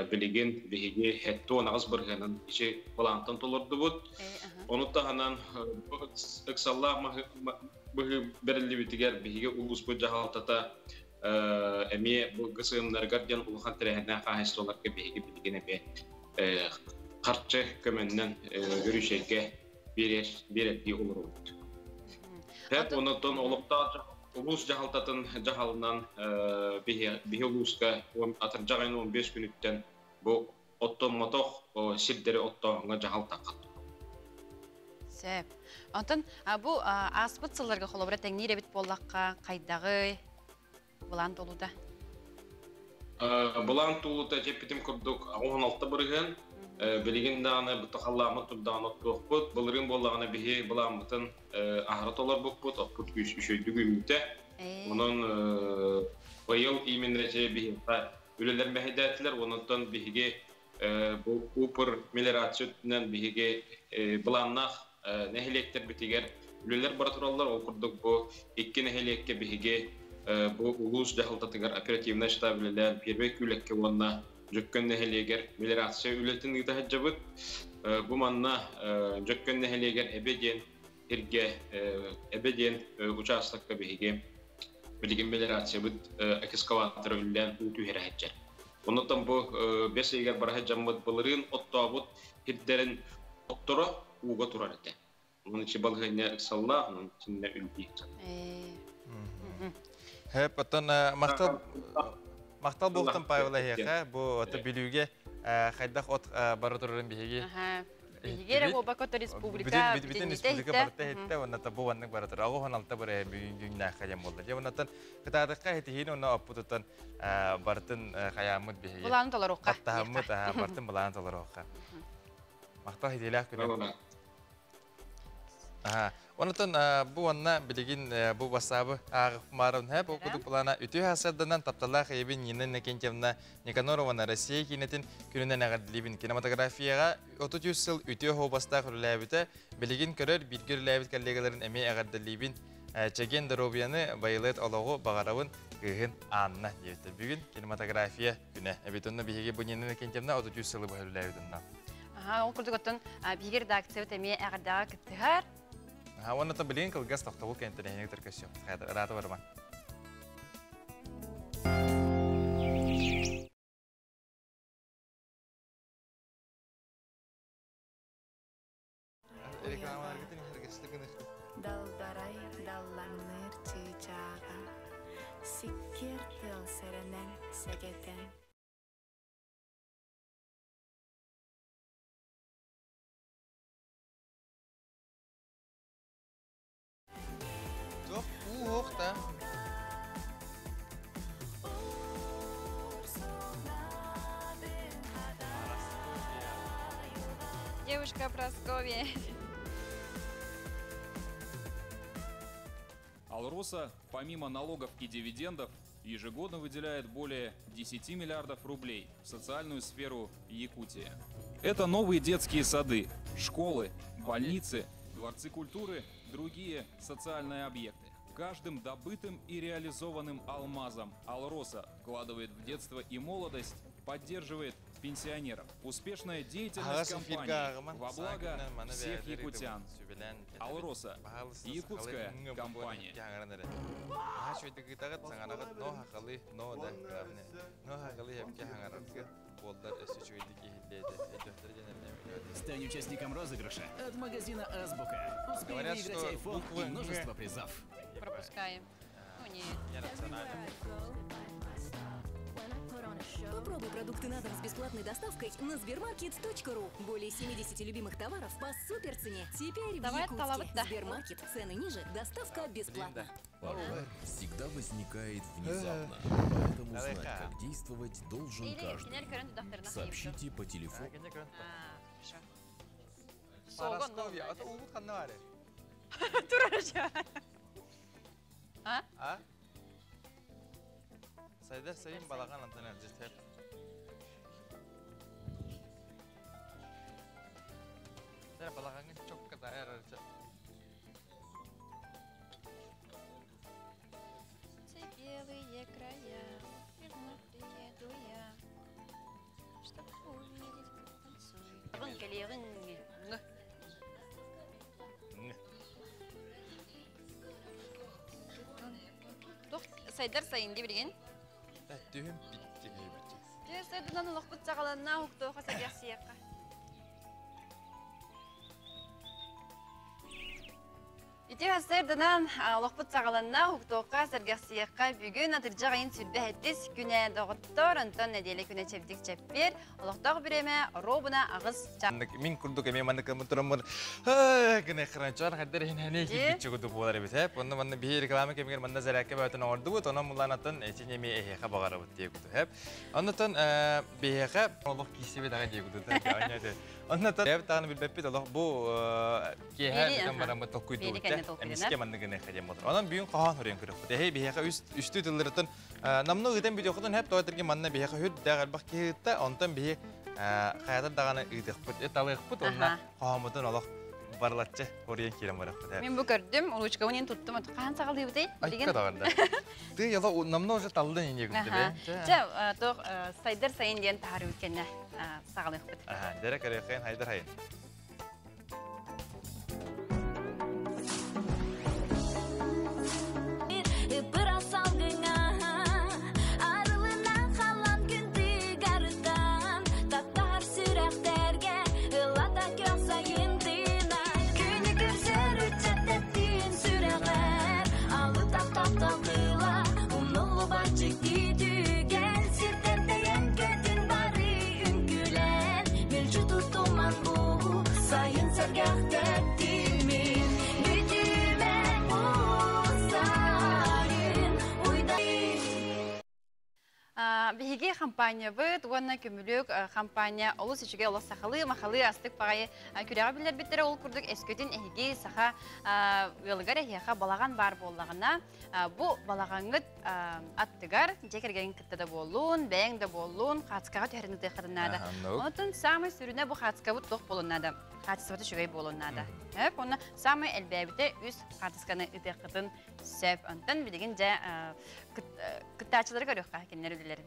билигин биһиги 78 бырыһыанын ичи былаантан толордубут. Ону таһынан ыксаллаах быһыы бэриллибитигэр биһиги улууспут дьаһалтата эмиэ бу ГСМ-нарыгар диэн улахан тэрээһиннээх хаһаайыстыбаларга биһиги билигин эмиэ харчы көмөннөн өрүсэргэ биэрэрдии олоробут. Тэп онон олохтоох улуус дьаһалтатын дьаһалынан биһи улууска атырдьах айын 15 күнүттэн бу оттоммотох сирдэри оттооһуҥҥа дьаһал таххат. Сөп. Онтон бу ааспыт сылларга холобура тэҥниир эбит буоллахха хайдаҕый былаан туолуута? Былаан туолуута эппитим курдук 16 бырыһыан. Билигин даҕаны бутахаллааммыт турдаҕын оттуохпут. Былырыын буоллаҕына биһи былааммытын аһара толорбуппут, оппут күүс үчүгэйдик үүммүтэ. Онон быйыл именно биһиэхэ үлэлэр мэһэйдээтилэр. Онон биһиги бу упр мелиорация өттүнэн биһиги былааннаах нэһилиэктэрбитигэр үлэлэр бара тураллар. Ол курдук бу икки нэһилиэккэ биһиги бу улуус дьаһалтатыгар оперативнай штаб үлэлээн Первый Күүлэккэ уонна Дьөккөн нэһилиэгэр мелиорация үлэтин ыыта сылдьабыт. Бу манна Дьөккөн нэһилиэгэр Эбэ диэн сиргэ Эбэ диэн учаастакка биһиги билигин мелиорациябыт экскаватора үлэлээн уу түһэрэ сылдьар. Оннуттан бу 5 ыйыгар бара сылдьаммыт былырыын оттообут сирдэрин отторо ууга турар этэ. Онон ичи балыһыанньа ыксаллаах, онон итиннэ үлэлиир. Хэп, оттон махтал махтал буолтан Павел эһиэхэ бу ото Бүлүүгэ хайдах от бара турарын биһиги Биһиги эрэ буолбакка республика бүтүн республика барыта иһиттэ, уонна бу маннык бара турар. Аҕыс уон алта бырайа бүгүн күннээххэ диэн буолла. Дьэ, оннуттан кытаатахха этиһиин уонна оппутуттан бартын хайааммыт биһиги. Былааны толоруохха. Баттаһаммыт, бартын былааны толоруохха. Махтал хитиилээх күнү. Онотон бу онна билигин бу бассаабы ааҕымарын һэ бу кудук плана үтүө хасарданан тапталлаах ийэбин Нина Иннокентьевна Никанорована Россия киинэтин күнүнэн эҕэрдэлиибин. Кинематографияҕа 33 сыл үтүө хообастаах үлэлээбитэ, билигин көрөр бииргэ үлэлээбит коллегаларын эмиэ эҕэрдэлиибин. Чэгиэн доруобуйаны, байылыат олоҕу баҕарабын кыыһын Анна диэбиттэр. Бүгүн кинематография күнэ. Эбит онно биһиги бу Нина Иннокентьевна 33 сылы быһа үлэлээбит онно. Аха, ол курдук оттон биһиги редакциябыт эмиэ эҕэрдэҕэ кыттыһар. Уонна то билигин кылгас тохтобул кэнниттэн эһиги кытары көрсүөх. Ыраата барыма. Далдарай даллаҥныыр чыычааҕа, сиккиэр тыал сэрэнэн сэгэтэн. Туох уу та. Девушка Прасковья. «Алроса», помимо налогов и дивидендов, ежегодно выделяет более 10 миллиардов рублей в социальную сферу Якутии. Это новые детские сады, школы, Больницы, дворцы культуры, другие социальные объекты. Каждым добытым и реализованным алмазом «Алроса» вкладывает в детство и молодость, поддерживает пенсионеров. Успешная деятельность компании во благо всех якутян. «Алроса» – якутская компания. Стань участником розыгрыша от магазина «Азбука». Успей Говорят, выиграть что iPhone буквы и множество «Г». призов. Пропускаем. Ну нет. Попробуй продукты на дом с бесплатной доставкой на сбермаркет.ру. Более 70 любимых товаров по супер цене. Теперь в Давай, Якутске. талабыт, да. Сбермаркет. Цены ниже, доставка бесплатно. Пожар всегда возникает внезапно, поэтому Давай, знать, ха. как действовать, должен Или каждый. кинер көрөн дудахтарына Сообщите по телефону. А, хорошо. Согон Парасковья, а то угут ханна баре. Турар А? А? Сайдар сайын балаған антон әлжетер. Сэр балағаңын чокка даяр арча. Все белые края, и вновь приеду я, чтоб увидеть, как танцует. Рын калерын, н. Тух сайдар сайын дебирген. Түйін битті кейбітті. Же сайдынан олохпут сагаланна уктоха сагясияка. Ити хасырдынан олохпут сагаланна уктоха саргясияка бүгүн атыржа айын сүрбэ хэттис күнэ доҕоттор онтон нэдиэлэ күнэ чэбдик чэппир олохтоох биреме робуна аҕыс ча Мин курдук эме маннык мутураммын гыне хранчар хаддар хин хани кибитчи куду буолар эбит хэп онно манна биһи реклама кемигер манна зарякка бөтөн оҥордубут онон муланатын эчин эми эһиэхэ баҕарабыт дии куду хэп оннотон биһиэхэ олох киисибит аҕа дии куду оннотон эбит таҕаны билбэппит олох бу киэһэ Бири, бүтэн аха. бараммыт Бири толкуйдубут кэннэ толкуйданар. эмискэ манны гыне хадем болар онон бүгүн хоһоон хөрүөн көрөхпүт эһи биһиэхэ үстүү тылларытын намну ыытан видеохутун хэп тоҕо манна биһиэхэ хүр дэҕ элбэх киһи онтон биһи хаятар даҕаны ыытыахпыт талыахпыт онна хоһоомутун олох барлатчы хоруйан киирэн барахпыт. Мин бу көрдүм, ручкабын туттум, хаан сагалыыбытай? Айка даҕанда. Ты яла намно уже таллын ине күнде бе. Чэ, тох сайдар сайын диэн тахары үткенне сагалыахпыт. Аха, дәрә көрөйхен хайдар хайын. Сайын сәргәхтәттимин бүтүмә бу сайын уйда Биһиги компания быт, уонна көмүлүк компания олус үчүгэй олох сахалы, махалы астык багай күрәгә билер биттере ол курдук эскөтүн эһиги саха ыалыгар эһиэхэ балаган бар буоллагына, бу балагаңыт аттыгар жекерген кытта да боллун, бэң да боллун, хацкага түһәрин тыхырынада. Онтон самый сүрүнэ бу хацкабыт тох болуннада. Хацкабыт үчүгэй болуннада. Хөп, онна самый элбэбите үс хацканы ытыхытын сөп. Онтон билигин жа кыттаачылары көрүөххэ кинилер үлэлэрин.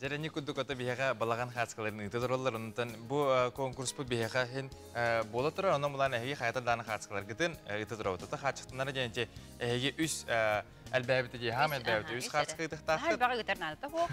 Дьэрэни курдук ото биһиэхэ балаҕан хааскаларын ыыта тураллар. Онтон бу конкурспут биһиэхэ иһин буола турар. Онон булан эһиги хайата дааны хааскаларгытын ыыта турабыт. Ото хааччахтанара диэн эһиги үс элбээбитэ дии хаам элбээбитэ үс хаарска ыытыхтаахтыт. Элбэҕи ыытар наадата суох.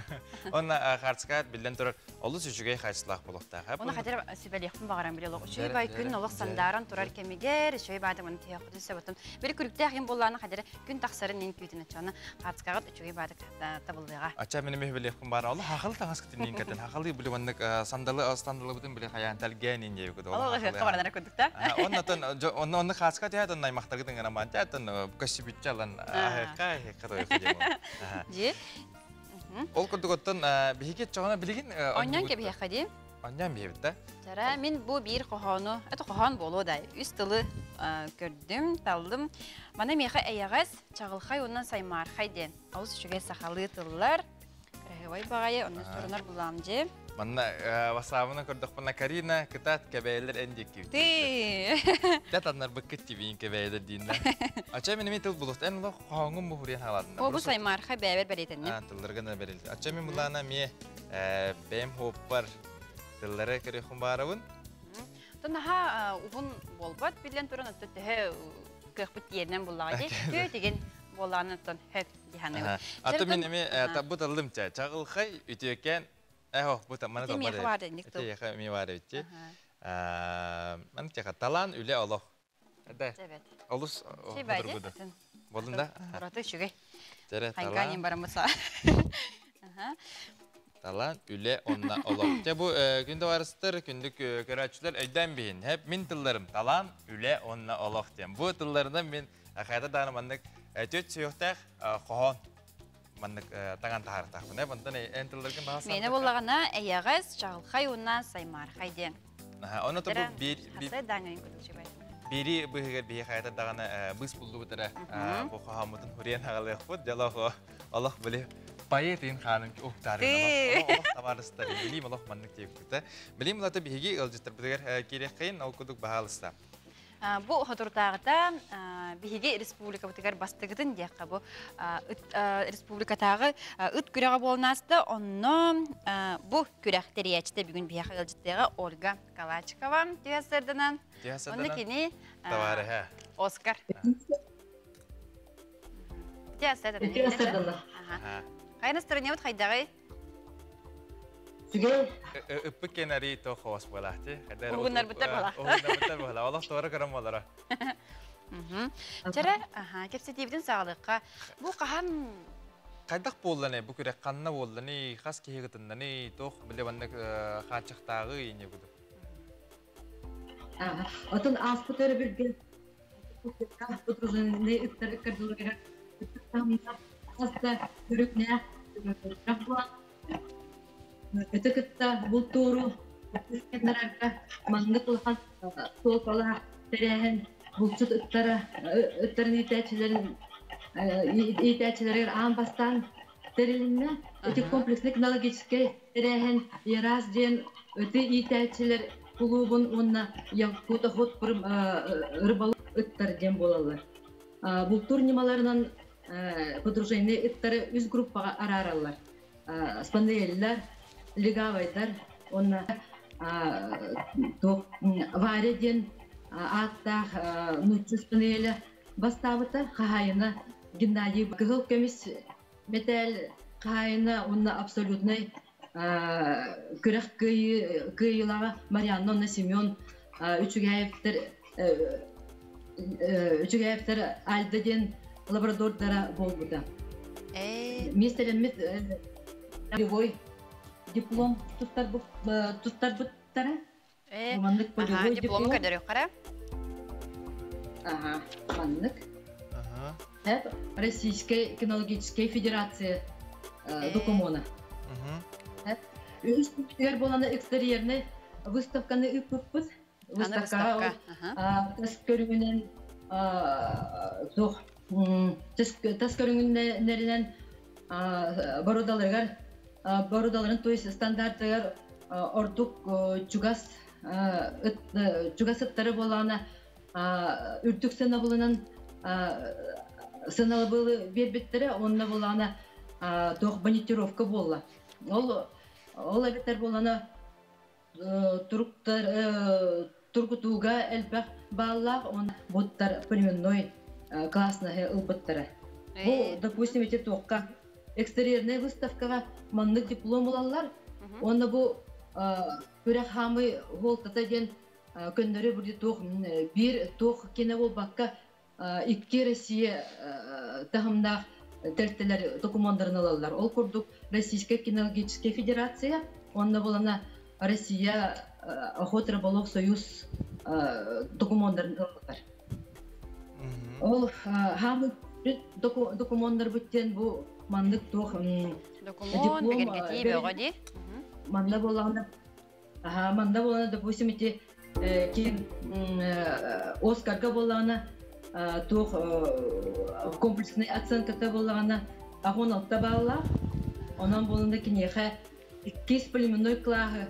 Онно хаарска биллэн турар олус үчүгэй хаачыстыбалаах буолуохтаах. Оны хатыр сүбэлиэхпин баҕарам били олох үчүгэй бай күн олох сандааран турар кэмигэр үчүгэй баадымын тиһэххитин сөбөтүн. Били күлүктээх им буоллаана хадыр күн тахсарын ин күүтүн оччону хаарскаҕыт үчүгэй баадык табыллыаҕа. Ача мин эмиэ билиэхпин баар. Олох хахалы таҥаскытын мин кэтэн хахалы били маннык сандалы сандалыбытын били хайаан тэлгээн ин диэбит. Олох ыһыахха баранара курдук та. Оннотон онно онно хааска түһэт онно аймахтаргытын гынан баан тиэтэн көссүбүтчэ алан аһыахха аһыахха тойохха диэн. Дьи. Ол курдук оттон биһиги чоҕона билигин Онньон кэбиһиэххэ дии. Онньон биһибит да. Чара мин бу биир хоһоону, это хоһоон буолуо да, үс тылы көрдүм, таллым. Маны миэхэ эйэҕэс, чаҕылхай уонна саймаархай диэн. Олус үчүгэй сахалыы тыллар. Кыраһыабай баҕайы, онно сурунар булаам дьи. Манна васаабына көрдөхпүнэ Карина кытаат кэбээлэр эн диэкки. Ты. Дэ таннарбыккыт тибиин кэбээлэр дииннэ. Ача мин эми тыл булуст. Эн олох хоһооҥҥун бу хуруйан хаалаатынна. О бу саймаархай бэйэбэр бэлиэтэнним. Тылларга да бэрилти. Ача мин булаана эмиэ бэйэм хооппар тыллары көрүөххүн баарабын. Тон наһаа уһун буолбат биллэн туран оттон төһө кыахпыт тиэринэн буллаҕа дии. Күө тигин буоллаҕына оттон хөп дии Аты мин эми таббыт аллым ча чаҕылхай үтүөкэн эхо бу маны талбар эбит. Ити ми бар эбит. Маны тиха талаан үлэ олох. Да. Олус Болун да? Ураты үчүгэй. Хайгаанин бараммыт Талаан үлэ онна олох. Те бу күндү барыстыр, күндүк көрөөччүлэр өйдөөн биһин. Хеп мин тылларым талаан үлэ онна олох диэн. Бу тылларынан мин хайда дааны маннык төт сүйөхтээх хоһоон маннык таҥан таһаарытаахпын. Онтон эн тылларгын баҕа Мені боллаҕына эйэҕэс, чаҕылхай уонна саймаархай диэн. Онно бу биир бири быһыгар биһи хайата даҕаны быыс буллубут эрэ бу хоһооммутун хуриэн хагалыахпыт дьолох олох били поэт ин хаанын уктаарын олох табаарыстар билим олох маннык диэбитэ билим улата биһиги ыалдьыттарбытыгар киириэххэйин ол кудук баһаалыста. Бу хотуртааҕыта биһиги республикабытыгар бастыгытын диэххэ бу республикатааҕы ыт күрэҕэ буолнаста онно бу күрэх тэрийээччитэ бүгүн биһиэхэ ыалдьыттыаҕа Ольга Калачикова түһэ сырдынан онно кини товарыһа Оскар түһэ сырдынан хайа настроениябыт хайдаҕый? Үчүгэй. Ыппыт кэнэри то хоос буолаахти. Угуннарбыттар буола. Угуннарбыттар буола. Олох туора көрөн буолара. Чара, аха, кэпсэтиибитин саҕалыахха. Бу хаһан Хайдах буолланы, бу күрэх ханна буолланы, хас киһи кытыннаны, туох биле маннык хааччахтааҕы ине кудук. Отон ааспыт өрөбүлгэ дружинный ыттар ыккардыларыгар хас да көрүкнээх Өтө кытта бултууру кэннэрэргэ маннык улахан суолталаах тэрээһин булчут ыттара ыттарын иитээччилэрин иитээччилэригэр аан бастаан тэрилиннэ. Ити комплекснай кинологическай тэрээһин Ярас диэн ыты иитээччилэр кулуубун уонна Якут охот рыболов ыттар диэн буолаллар. Бултуур ньымаларынан подружайнай ыттары үс группаҕа араараллар. Спанеллар, легавайдар уонна Варя диэн ааттаах нуучча спанеля бастаабыта хаһаайына Геннадий кыһыл көмүс мэтээл хаһаайына уонна абсолютнай күрэх кыайыылааҕа Марианна уонна Семен Үчүгэевтэр Үчүгэевтэр Альда диэн лабрадордара буолбута. Миэстэлэммит полевой диплом туттарбыттара. Маннык полевой диплом көрдөрүөххэ. Ага, маннык. Российская кинологическая федерация докумуона. Үһүс күнүгэр буолана экстерьерный выставканы ыыппыппыт. Выставкаҕа тас көрүҥүнэн туох тас көрүҥүннэринэн бородаларыгар бородаларын то есть стандартыгар ордук чугас чугас ыттары буолаана үрдүк сыанабылынан сыаналабылы биэрбиттэрэ онно буолаана туох бонитировка буолла. Ол Ол эбэтэр буолана туруктар тургутууга элбэх бааллаах уонна буттар племенной класснаһы ылбыттара. Бу, допустим, эти туохха экстерьерная выставкаҕа маннык диплом ылаллар. Уонна бу күрэх хаамый хуолтата диэн көннөрү бу туох биир туох кине буолбакка икки Россия таһымнаах тэрилтэлэр докумуоннарын ылаллар. Ол курдук Российская кинологическая федерация уонна булана Россия охот рыболов союз докумуоннарын ылаллар. Ол хаамы докумуоннар бүттен бу маннык туох докумуон бигэргэтии бөҕө дии. Манна буолаҕына манна буолана допустим ити ким Оскарга буоллаҕына туох комплексный оценката буоллаҕына 16 баллаах. Онон буоланда киниэхэ иккис племенной классы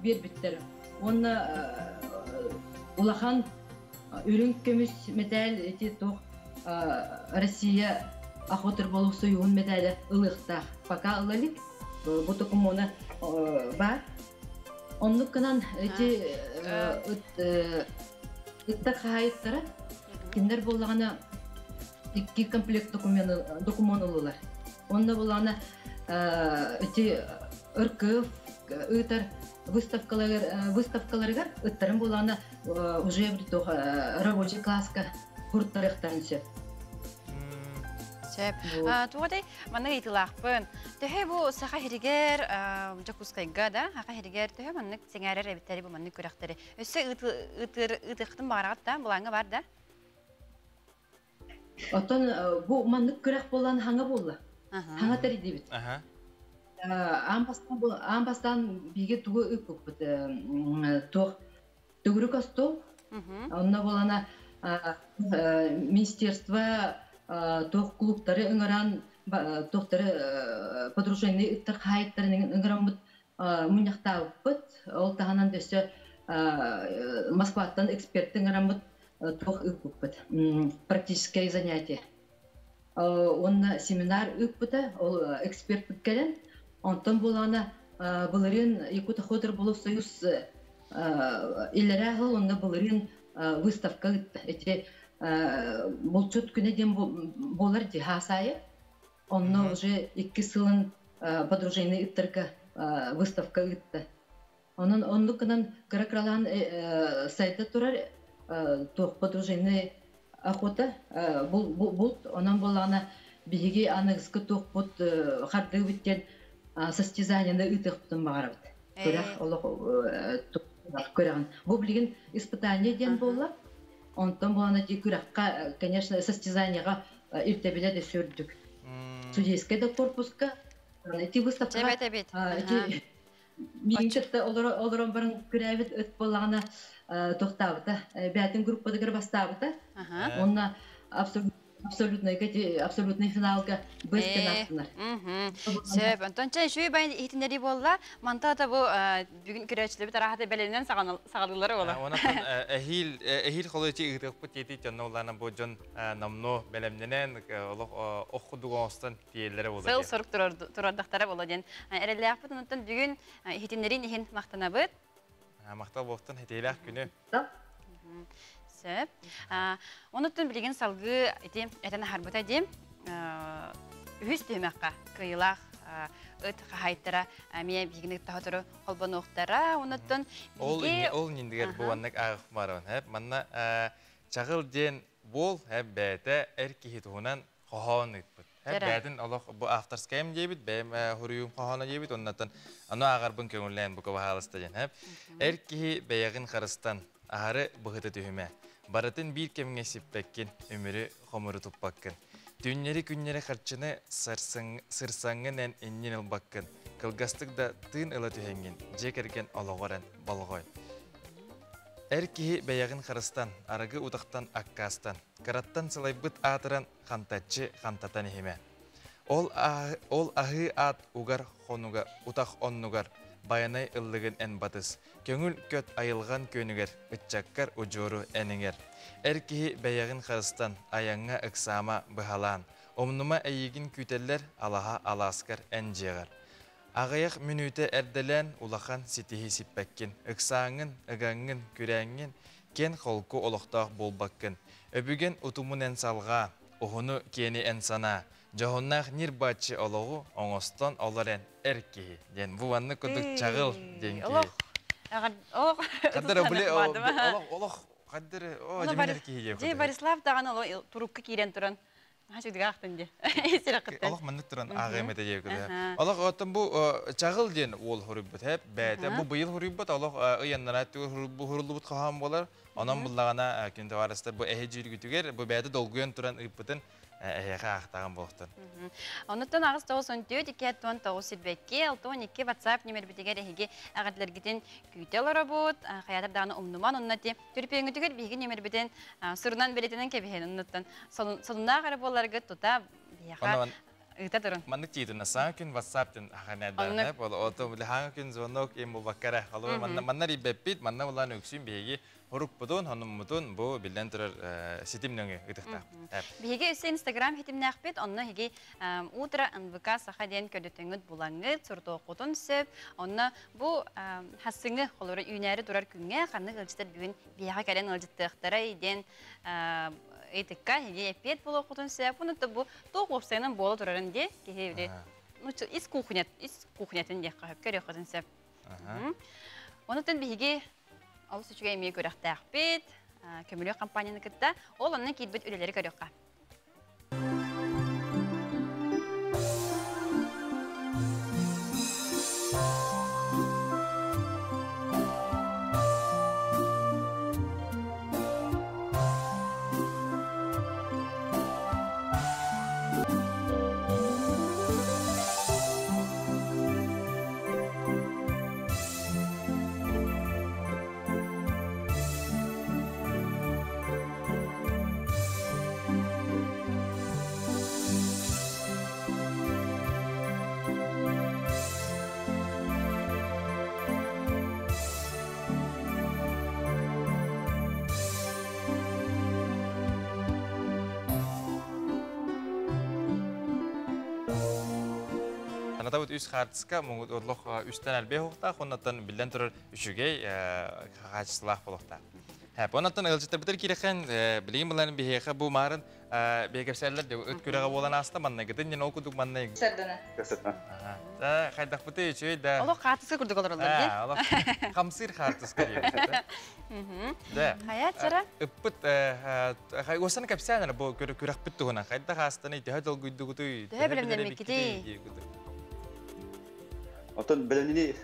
биэрбиттэр. Уонна улахан үрүҥ көмүс мэтээл ити туох Россия охота рыболов союһун мэтээлэ ылыахтаах. Пока ыла илик. Бу докумуона бар. Оннук гынан ити ыттар хаһаайыттара кинилэр буоллаҕына икки комплект документ ыллылар. Онно буоллаҕына ити РКФ ыытар выставкаларыгар ыттарын буоллаҕына уже рабочий класска курттарыахтарын сөп. Сөп. Туодай маннык ыйытыылаахпын. Төһө бу саха сиригэр Дьокуускайга да саха сиригэр төһө маннык сэҥээрэр эбиттэри бу маннык күрэхтэри өссө ыытыр ыытыахтын баҕараҕыт да былааҥҥа бар да? Оттон бу маннык күрэх буолан хаҥа буолла. Хаҥа тэрийдибит. Аан бастаан биһиги тугу ыыппыппыт туох төгүрүк остуол. Онно буолана министерство туох клубтары ыҥыран туохтары подружайный ыттар хаһаайыттарын ыҥыраммыт мунньахтаабыппыт. Ол таһынан өссө Москваттан эксперт ыҥыраммыт туох ыыппыппыт практическое занятие. Уонна семинар ыыппыта, ол эксперт кэлэн, онтон буолаана былырыын Якутохотрыболов союз иллэрээ сыл онно былырыын выставка ыытта. Эти булчут күнэ диэн буолар дии хаасаайы. Онно уже икки сылын подружайный ыттарга выставка ыытта. Онон оннук гынан кыра-кыралаан сайда турар туох подружайный охота булт онон буоллаҕына биһиги аныгыскы туохпут хардыыбыт диэн состязаниены ыытыахпытын баҕарабыт. Күрэх олох күрэҕин. Бу билигин испытание диэн буолла. Онтон буолана ити күрэххэ, конечно, состязаниеҕа ирдэбилэ да сүрдүк. Судейскай да корпуска ити выставкаҕа ити миигин кытта олорон баран күрээбит ыт буоллаҕына тохтаабыта. Бээтин группатыгар бастаабыта. Уонна абсолютный абсолютный финалга быстро астынар. Сөп. Онтон чэ үчүгэй бай иһитиннэрии буолла. Манта да бу бүгүн көрөөччүлэрбит араһата бэлэмнэн саҕалыылара буолар. Онон эһиил эһиил холу ити ыытыахпыт тиэти дьонно улаана бу дьон номно бэлэмнэнэн олох ох курдук оҥостон тиэллэрэ буолар. Сыл сорук турардахтара буолла диэн эрэллээхпит. Онтон бүгүн иһитиннэриин иһин махтанабыт. Махтал буолтун хэтиилээх күнү. Сөп. Онуттан билигин салгыы ити этэн аһарбыта дии. Үһүс түһүмэххэ кыайыылаах ыт хаһаайыттара эмиэ биһигини кытта сотору холбонуохтара. Онуттан Ол ол ниндигер бу маннык ааҕых хэп манна чаҕыл диэн буол хэп бэйэтэ эр киһи туһунан хоһоон ыыппыт. Хэп бэйэтин олох бу авторскайым диэбит, бэйэм хуруйум хоһооно диэбит, оннаттан аны ааҕарбын көҥүллээн бука баһаалыста диэн хэп. Эр киһи бэйэҕин харыстан, аһары быһыта түһүмэ. Барытын биир кэмҥэ сиппэккин, өмүрү хомуру туппаккын. Түүннэри күннэри харчыны сырсаҥҥын эн иннин ылбаккын. Кылгастык да тыын ыла түһэҥҥин, дьиэ кэргэн олоҕор эн болҕой. Эр киһи бэйэҕин харыстан, арыгы утахтан аккаастан, кыраттан сылайбыт аатыран хантаччы хантатан иһимэ. Ол, ол аһыы аат угар хонуга утах оннугар байанай ыллыгын эн батыс. Көҥүл көт айылҕан күөнүгэр, ыччаккар удьуору эниҥэр. Эр киһи бэйэҕин харыстан, айаҥҥа ыксаама быһалаан. Умнума эйиигин күүтэллэр, алаһа алааскар эн дьиэҕэр. Аҕыйах мүнүүтэ эрдэлээн улахан ситиһии сиппэккин. Ыксааҥҥын, ыгаҥҥын, күрээҥҥин, киэн холку олохтоох буолбаккын. Өбүгэн утумун эн салҕаа, уһуну киэни эн санаа. Дьоһуннаах ньир-бааччы олоҕу оҥостон олор эн эр киһи диэн. Бу маннык курдук чаҕыл диэн киһи. Олох олох Хаддара били олох олох хаддара о дьимин эр киһи диэн. Дьэ Борислав даҕаны олох турукка киирэн туран Хачыгдыгаахтын дии. Сирэххиттэн. Олох маннык туран ааҕыам этэ диэки. Олох оттон бу чаҕыл диэн уол хоруйбут хэп бэйэтэ бу быйыл хоруйбут олох ыйаннара хуруллубут хоһоон буолар. Онон буллаҕына күн товарыстар бу эһи дьүүргүтүгэр бу бэйэтэ долгуйан туран ыыппытын эһиэхэ аахтаҕын буолуохтун. Онуттан 894 219 сирбэкки 62 WhatsApp нөмербитигэр эһиги эҕэрдэлэргитин күүтэ олоробут. Хайаатар даҕаны умнуман онно ти Түрпүөҥҥүтүгэр биһиги нүөмэрбитин сурунан бэлиэтэнэн кэбиһэн оннуттан сонуннаах эрэ буоларгыт тута биһиэхэ ыыта турун. Маннык тиитин саҥа күн WhatsApp тин ханайдарына бол ото хаҥа күн звонок им булбаккара холобур манна манна рибеппит манна булан үксүн биһиги хорукпутун хонуммутун бу биллэн турар ситим нөҥү ытыктаах. Биһиги өссө Инстаграм хитимнээхпит онно иһиги утро НВК Саха диэн көрдөтөҥүт булаҥҥыт сурутуоххутун сөп онно Бу хассыҥы холоро үүнээри турар күҥҥэ ханнык ыалдьыттар бүгүн биһиэхэ кэлэн ыалдьыттыахтарай диэн ыйытыкка эһиги эппиэт буолуоххутун сөп. Онон бу туох уопсайынан буола турарын диэ киһи били ну ис кухнят ис кухнятын диэххэ сөп көрүөххүтүн сөп. Онутан биһиги олус үчүгэй эмиэ күрэхтээхпит көмүлүөк компанияны кытта ол онно киирбит үлэлэри көрүөххэ. Анатабыт үс хаартыска олох үстэн элбэх уохтаах, оннаттан биллэн турар үчүгэй хаачыстылаах болохтаах. Оннаттан ыалдьыттарбытыр киирэхэн билигин булан биһиэхэ бу маарын биһиэкэпсээллэр де ыт күрэҕэ буолан ааста маннайгытын дьэн ол курдук маннай Сардана. Та хайдахпыты үчүгэй да. Олох хаартыска курдук олороллор дии. Олох хамсыыр хаартыска диэбит. Да. Хайа чара? Ыппыт уосан кэпсээн бу күрэхпит туһунан хайдах аастаны төһө долгуйдугутуй? Төһө билэмнэммиккитий? Отон бэлэмнини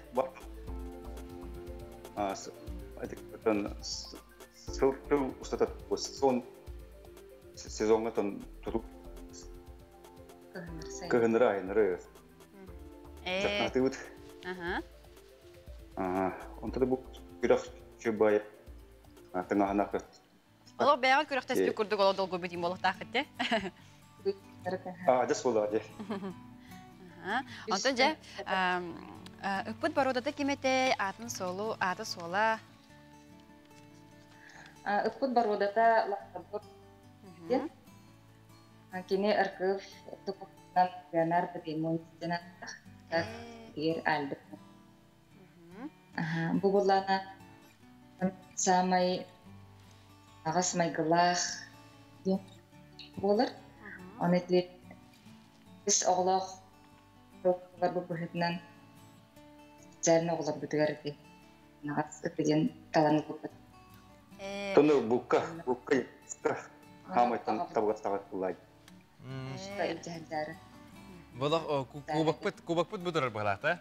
сыл тыл устата сезон сезоҥҥа тон туту кыһыннары айыннары дьахтаатыбыт. Онто да бу күрэх чубай тыҥаһына Олох бэйэҕит күрэхтэспит курдук олох долгуйбут им буолуохтааххыт дии. Адьас буолаа дии. Онтон дьэ ыппыт боруодата ким этэй? Аатын суолу, аата суола. Ыппыт боруодата Лабрадор диэн. Кини РКФ тупунан Леонардо Беймонтина Пьер Альберт. Бу буллаана саамай аҕас майгылаах диэн буолар. Оны ити үс оҕолоох бу быһыытынан специально оҕолорбутугар ити аҕас ыты диэн талан ылбыппыт. Тону букка букка хаамайтан табыгастаҕат буллай. Болох кубокпыт кубокпыт бу турар быһалаата.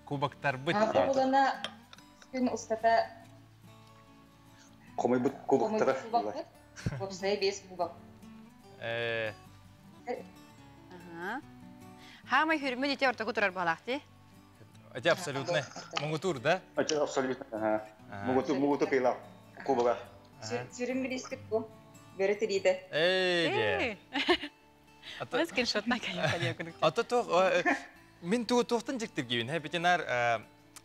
Кубоктарбыт. Булана күн устата Хомойбут кубоктара. Уопсайа биэс кубок. Хаамай хүрмүн ити ортоку турар быһалаах дии. Эти абсолютно. Муҥутуур да? Эти абсолютно. Муҥутуур муҥутуур кыйлаах кубога. Сүрүн билистик бу. Бөрө тириитэ. Эй, Аты скриншотна Ата туох мин туохтан дьиктиргиибин хэпитинар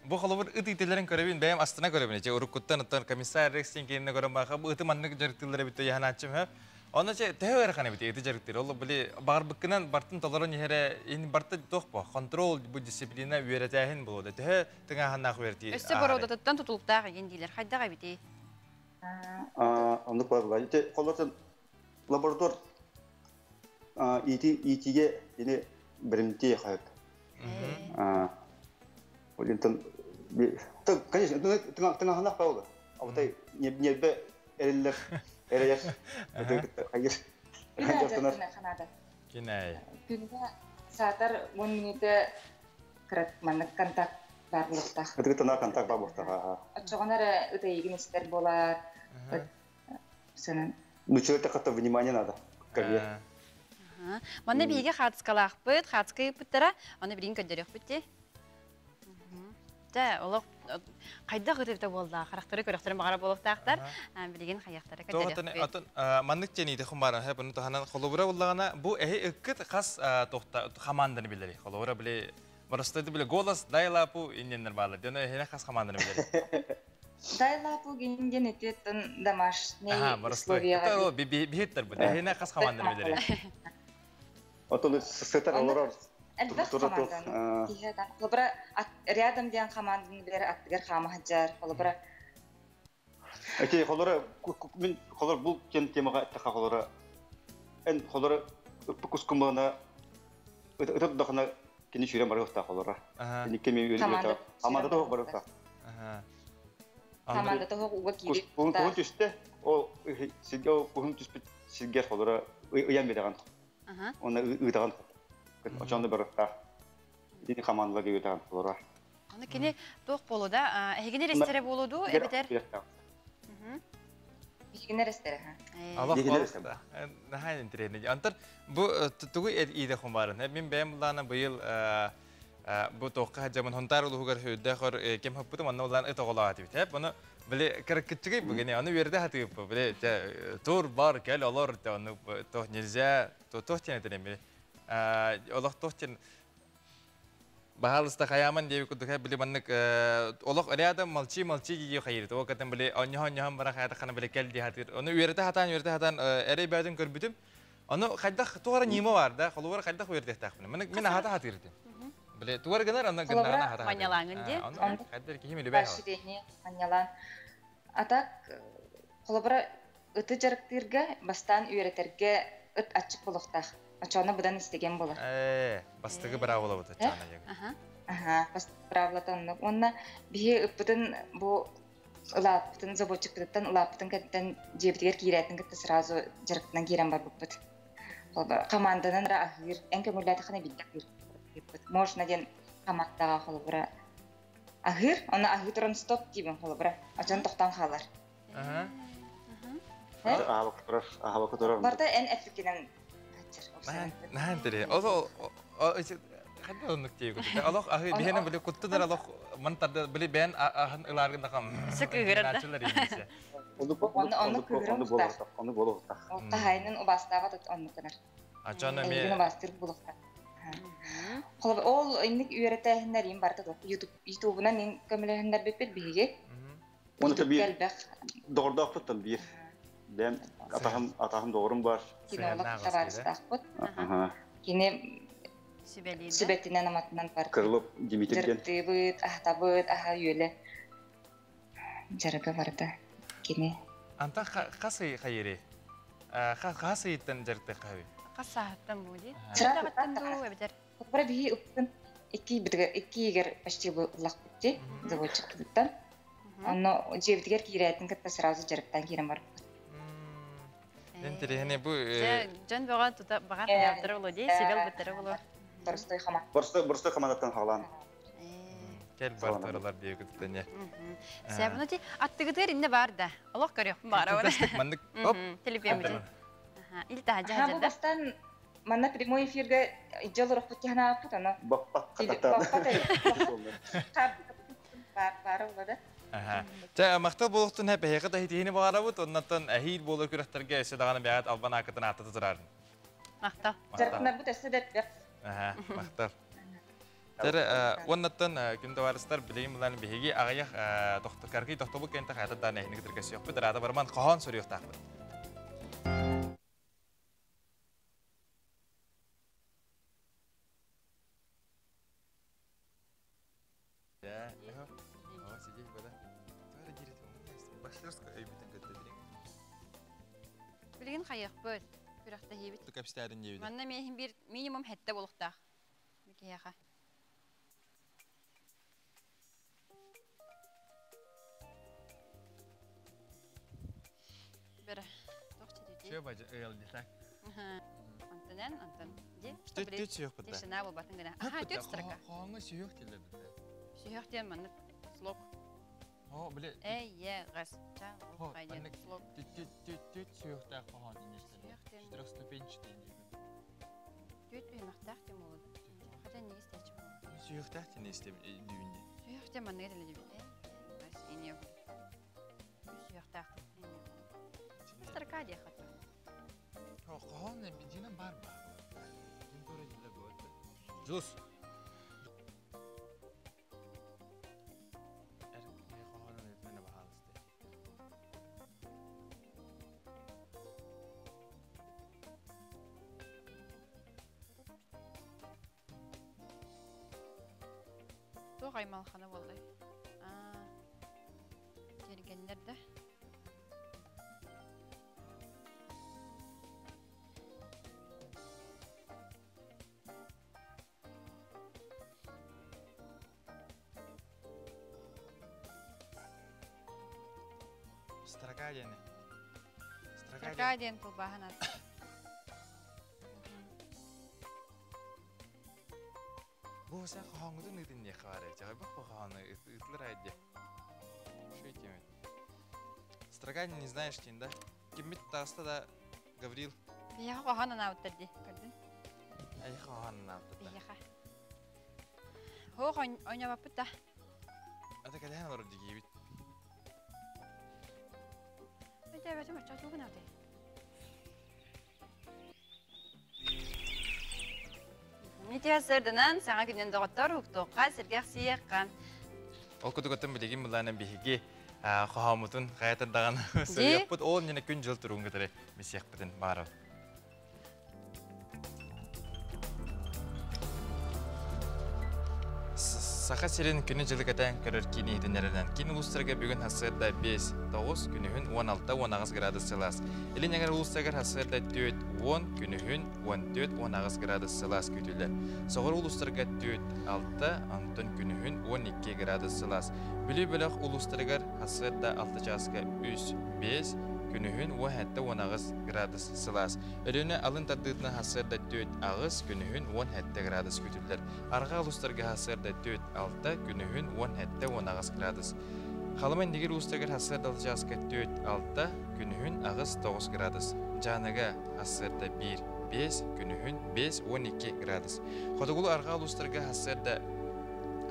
бу холобур ыт иитэлэрин көрөбүн бэйэм астына көрөбүн эче уруккуттан оттон комиссар Рекс диэн кинини көрөн баха бу ыты маннык дьарыктыыллар эбит яһанааччым хөп Онно че төһө ыарахан эбит ити дьарыктыр. Ол били баҕарбыккынан бартын толорон иһэрэ ин барта туох бо контрол бу дисциплина үөрэтээһин буолуо. Төһө тыҥааһыннаах үөрэтии. Өссө бородатыттан тутулуктаах игин диилэр. Хайдах эбитий? Оннук бар. Ити холотун лаборатория ити итиге ини беримти хайт. Олинтон конечно, тыҥааһыннаах баҕа. Абытай ньиэрбэ эриллэр, эрэйэр, хайыр. Кинай. Күнүгэ саатар 10 мүнүүтэ маннык контакт баар буолуохтаах. Ытыгытына контакт баар буолуохтаах. Оччоҕуна эрэ ыт эйигин истэр буолар. Ну, человек как-то внимание надо. Как Манна биһиги хаацкалаахпыт, хаацка ыыппыттара, аны билигин көрдөрүөхпүт дии. Дьэ, олох хайдах ытыта буолла, харахтары көрөхтөрүн баҕара буолуохтаахтар, билигин хайахтара көрдөрүөхпүт. Атын маннык тениите хумбаран хэп bunu таһынан холобура буллагана бу эһи ыккыт хас тохта хамаанданы билери. Холобура били Барыстайды биле голос дай лапу инненнер баалар. Дьоно эһине хас хамаанданы билери. Дай лапу гинден этеттен домашний условияга. Биһиттер бу. Эһине хас хамаанданы билери. Отон сытар олорор. Элбэх команданы. Холобура рядом диэн команданы билер аттыгар хаама хаджар. Холобура Эти холора мин холор бул тем темага таха холора эн холора ыппы кускумана ытып дахана кини сүүрэн барыахтаах холора. Кини кеми үөрү хамаанда тоох барыахтаах. Хамаанда тоох уга киири. Куһун куһун түстэ. Ол сиргэ ол куһун түспүт сиргэр холора ыйан береген. Оны ыытаган. Очонду барыахтаах. Ити хамаандалар ыытаган холора. Аны кини туох буолу да, эһигини эстере буолу ду, эбэтэр? Биһигинер эстере, ха. Алах наһаа интириэһинэй. Антар бу тугу ииде хумбарын. Мин бэйэм булаана быйыл бу тоққа хаджамын хонтар улуһугар хөйдөөхөр кем хаппытым онно булаан ыт оҕолоох этибит. Хеп ону били кырыккытчыгый бүгүн аны үөрдэ хатыыппы. Били тур бар кел олор ону тох нельзя то тох тен этен били олох тох тен Баһаалыста хайааман диэби курдук били маннык олох рядом молчи молчи дии хайыр. Ол кэтэн били онньоһон бара хаятаххана били кэл дии хатыр. Ону үөрэтэ хатаан үөрэтэ хатаан эрэй бээтин көрбүтүм. Ону хайдах тугара нима бар да, холугар хайдах үөрэтиэхтээхпин. Мин ахата хатыр этим. Били тугар гынар онно гыннаҕына ахата хатыр. Манньалааҥын дии. Ону хайдар киһи милүбэ. Поощрение манньалаан. А так холобура ыты дьарыктыырга бастаан үөрэтэргэ ыт аччык буолуохтаах. Очоно быдан истеген болар. Бастыгы браво бут аччаана. Аха, бастыгы браво оннук. Онна биһи ыппытын бу ылааппытын заводчикпытыттан ылааппытын кэттен дьиэбитигэр киирээтин кытта сразу дьарыктынан киирэн барбыппыт. Команданан ра аһыыр, эн көҥүллээтэххинэ биирдэ аһыыр. Можно диэн командаҕа холобура аһыыр, онно аһыы туран стоп диибин холобура. Очон тохтоон хаалар. Аһабак турар, аһабак турар. Барта эн эппикинен Наһаа интэриэ. Ол ханна оннук тиэ кутта. Олох аһы биһиэнэ били куттунар олох ман тарда били бэйэн аһын ылааргын дахам. Сыкыгырар да. Онну кыгырар Онну болуохтаах. Таһайынын убаастаабат оннук гынар. Ачана Эйигин убаастыыр булуохтаах. Холобур, ол инник үөрэтээһиннэр им барыта Ютубунан ин көмөлөһүннэр биппит биһиги. Оны биир доҕордоохпуттан биир. Бэм атаһым атаһым доҕорум бар. Кинолог табаарыстаахпыт. Кини сүбэтинэн аматынан бар. Крылов Дмитрий. Дьарыктыыбыт, аһатабыт, аһа үөлэ. Дьарыга барыта кини. Антан хас ый хайыри? Хас ыйыттан дьарыктык хаби? Хас сааһыттан бу ди? Сырааттан дуу эбитер? Бара биһи ыппытын икки икки игер почти ыллахпыт заводчикпытыттан. Онно дьиэбитигэр киирээтин кытта сразу дьарыктаан киирэн барбыт. Интэриэһинэй бу Дьон бөҕө тута баҕар хаyaптара боло дии, сибэл быттара боло. Боростой хама. Боростой боростой хамадаттан хаалаан. Кел бартаралар дии күттәне. Сәбуну ти аттыгытыр инне бар да. Олох көрөк бара ора. Маннык оп. Телефон. Ил таһа жа. Бу бастан манна прямой эфирге ижол рохпут тихана аппут ана. Баппат катата. Бар бар олады. Чэ, махтал буолуохтун һэ бэһиэхэ да хитиһини баҕарабыт, оннаттан эһиил буолар күрэхтэргэ өссө даҕаны бэйэҕит албан аакытын ааттата турарын. Махтал. Дьарыктанарбыт өссө да элбэх. Аха, махтал. Тэр уоннаттан күн табаарыстар билигин булан биһиги аҕыйах каркый тохтобул кэнтэ хайата даан эһини кытары көрсүөхпүт, ыраата барман хоһоон суруйуохтаахпыт. Өйбүтүн кытта билин. Билигин хайыахпыт, күрэхтэһиибит. Кэпсэтэрин диэбит. Манна миэхин бир минимум хэтте болуктаах. Киһиэхэ. Бere. Тох чедити. Все бажа эл так. Антонен, Антон. Ди. Түт түт сүйөх бітті. Тишина болбатын гына. Аха, түт строка. Хоңы сүйөх теле бітті. Сүйөх диэн маннык слог. О, биле. Э, е, гас. Ча, хайден слог. Түт түт түт түт сүйөхтәк хохон инештер. Четырехступенчатый диэбит. Түт үймәхтәх тем болуд. Хотя не истәче болуд. Сүйөхтәк тен истем дүйүнде. Сүйөх тем маннык теле диэбит. Э, гас, ине. Сүйөхтәк. Строка диэ хата. Хохон дина бар ба. Дин тура дилер болады. Жус. Туох аймалхана боллай. Аа. Тергеннер да. Строка диэн. Строка диэн тылбааһын ат. Бу сен хоһоҥҥутун ыытын диэххэ баар эбит. Бу хоһоону ыытылар айдя. Что этим? Строка не знаешь кин, да? Киммит тааста да Гаврил. Биһиэхэ хоһоон анаабыттар дии, көрдүн? Ай хоһоон анаабыттар. Биһиэхэ. Хоох ойнобаппыт да. Ата кэлэһэн олорор дигиибит. Өйдөөбөтүм оччо тугун аты. Митя сырдынан саҥа күнүн доҕоттор уктуохха сиргэх сиэхха. Ол кутугаттан билигин былаана биһиги хоһоомутун хайатырдаҕан суруйуохпут ол ньина күн дьыл туруун кытары мисиэхпитин баарабыт. Саха сирин күнү-дьылы кэтээн көрөр киин иһитиннэринэн киин улуустарга бүгүн сарсыарда 5-9, күнүһүн 16-18 градус сылаас. Илин эҥэр улуустарыгар сарсыарда 4-10, күнүһүн 14-18 градус сылаас күүтүллэр. Соҕуруу улуустарга 4-6, онтон күнүһүн 12 градус сылаас. Бүлүү бөлөх улуустарыгар сарсыарда 6 чааска 3-5, күнүһүн 17-18 градус сылаас. Өлүөнэ алын тардыытынан сарсыарда 4-8, күнүһүн 17 градус күүтүллэр. Арҕаа улуустарга сарсыарда 4-6, күнүһүн 17-18 градус. Халыма Индигир улуустарыгар сарсыарда 6 чааска 4-6, күнүһүн 8-9 градус. Дьааныга сарсыарда 1-5, күнүһүн 5-12 градус. Хотугулуу арҕаа улуустарга сарсыарда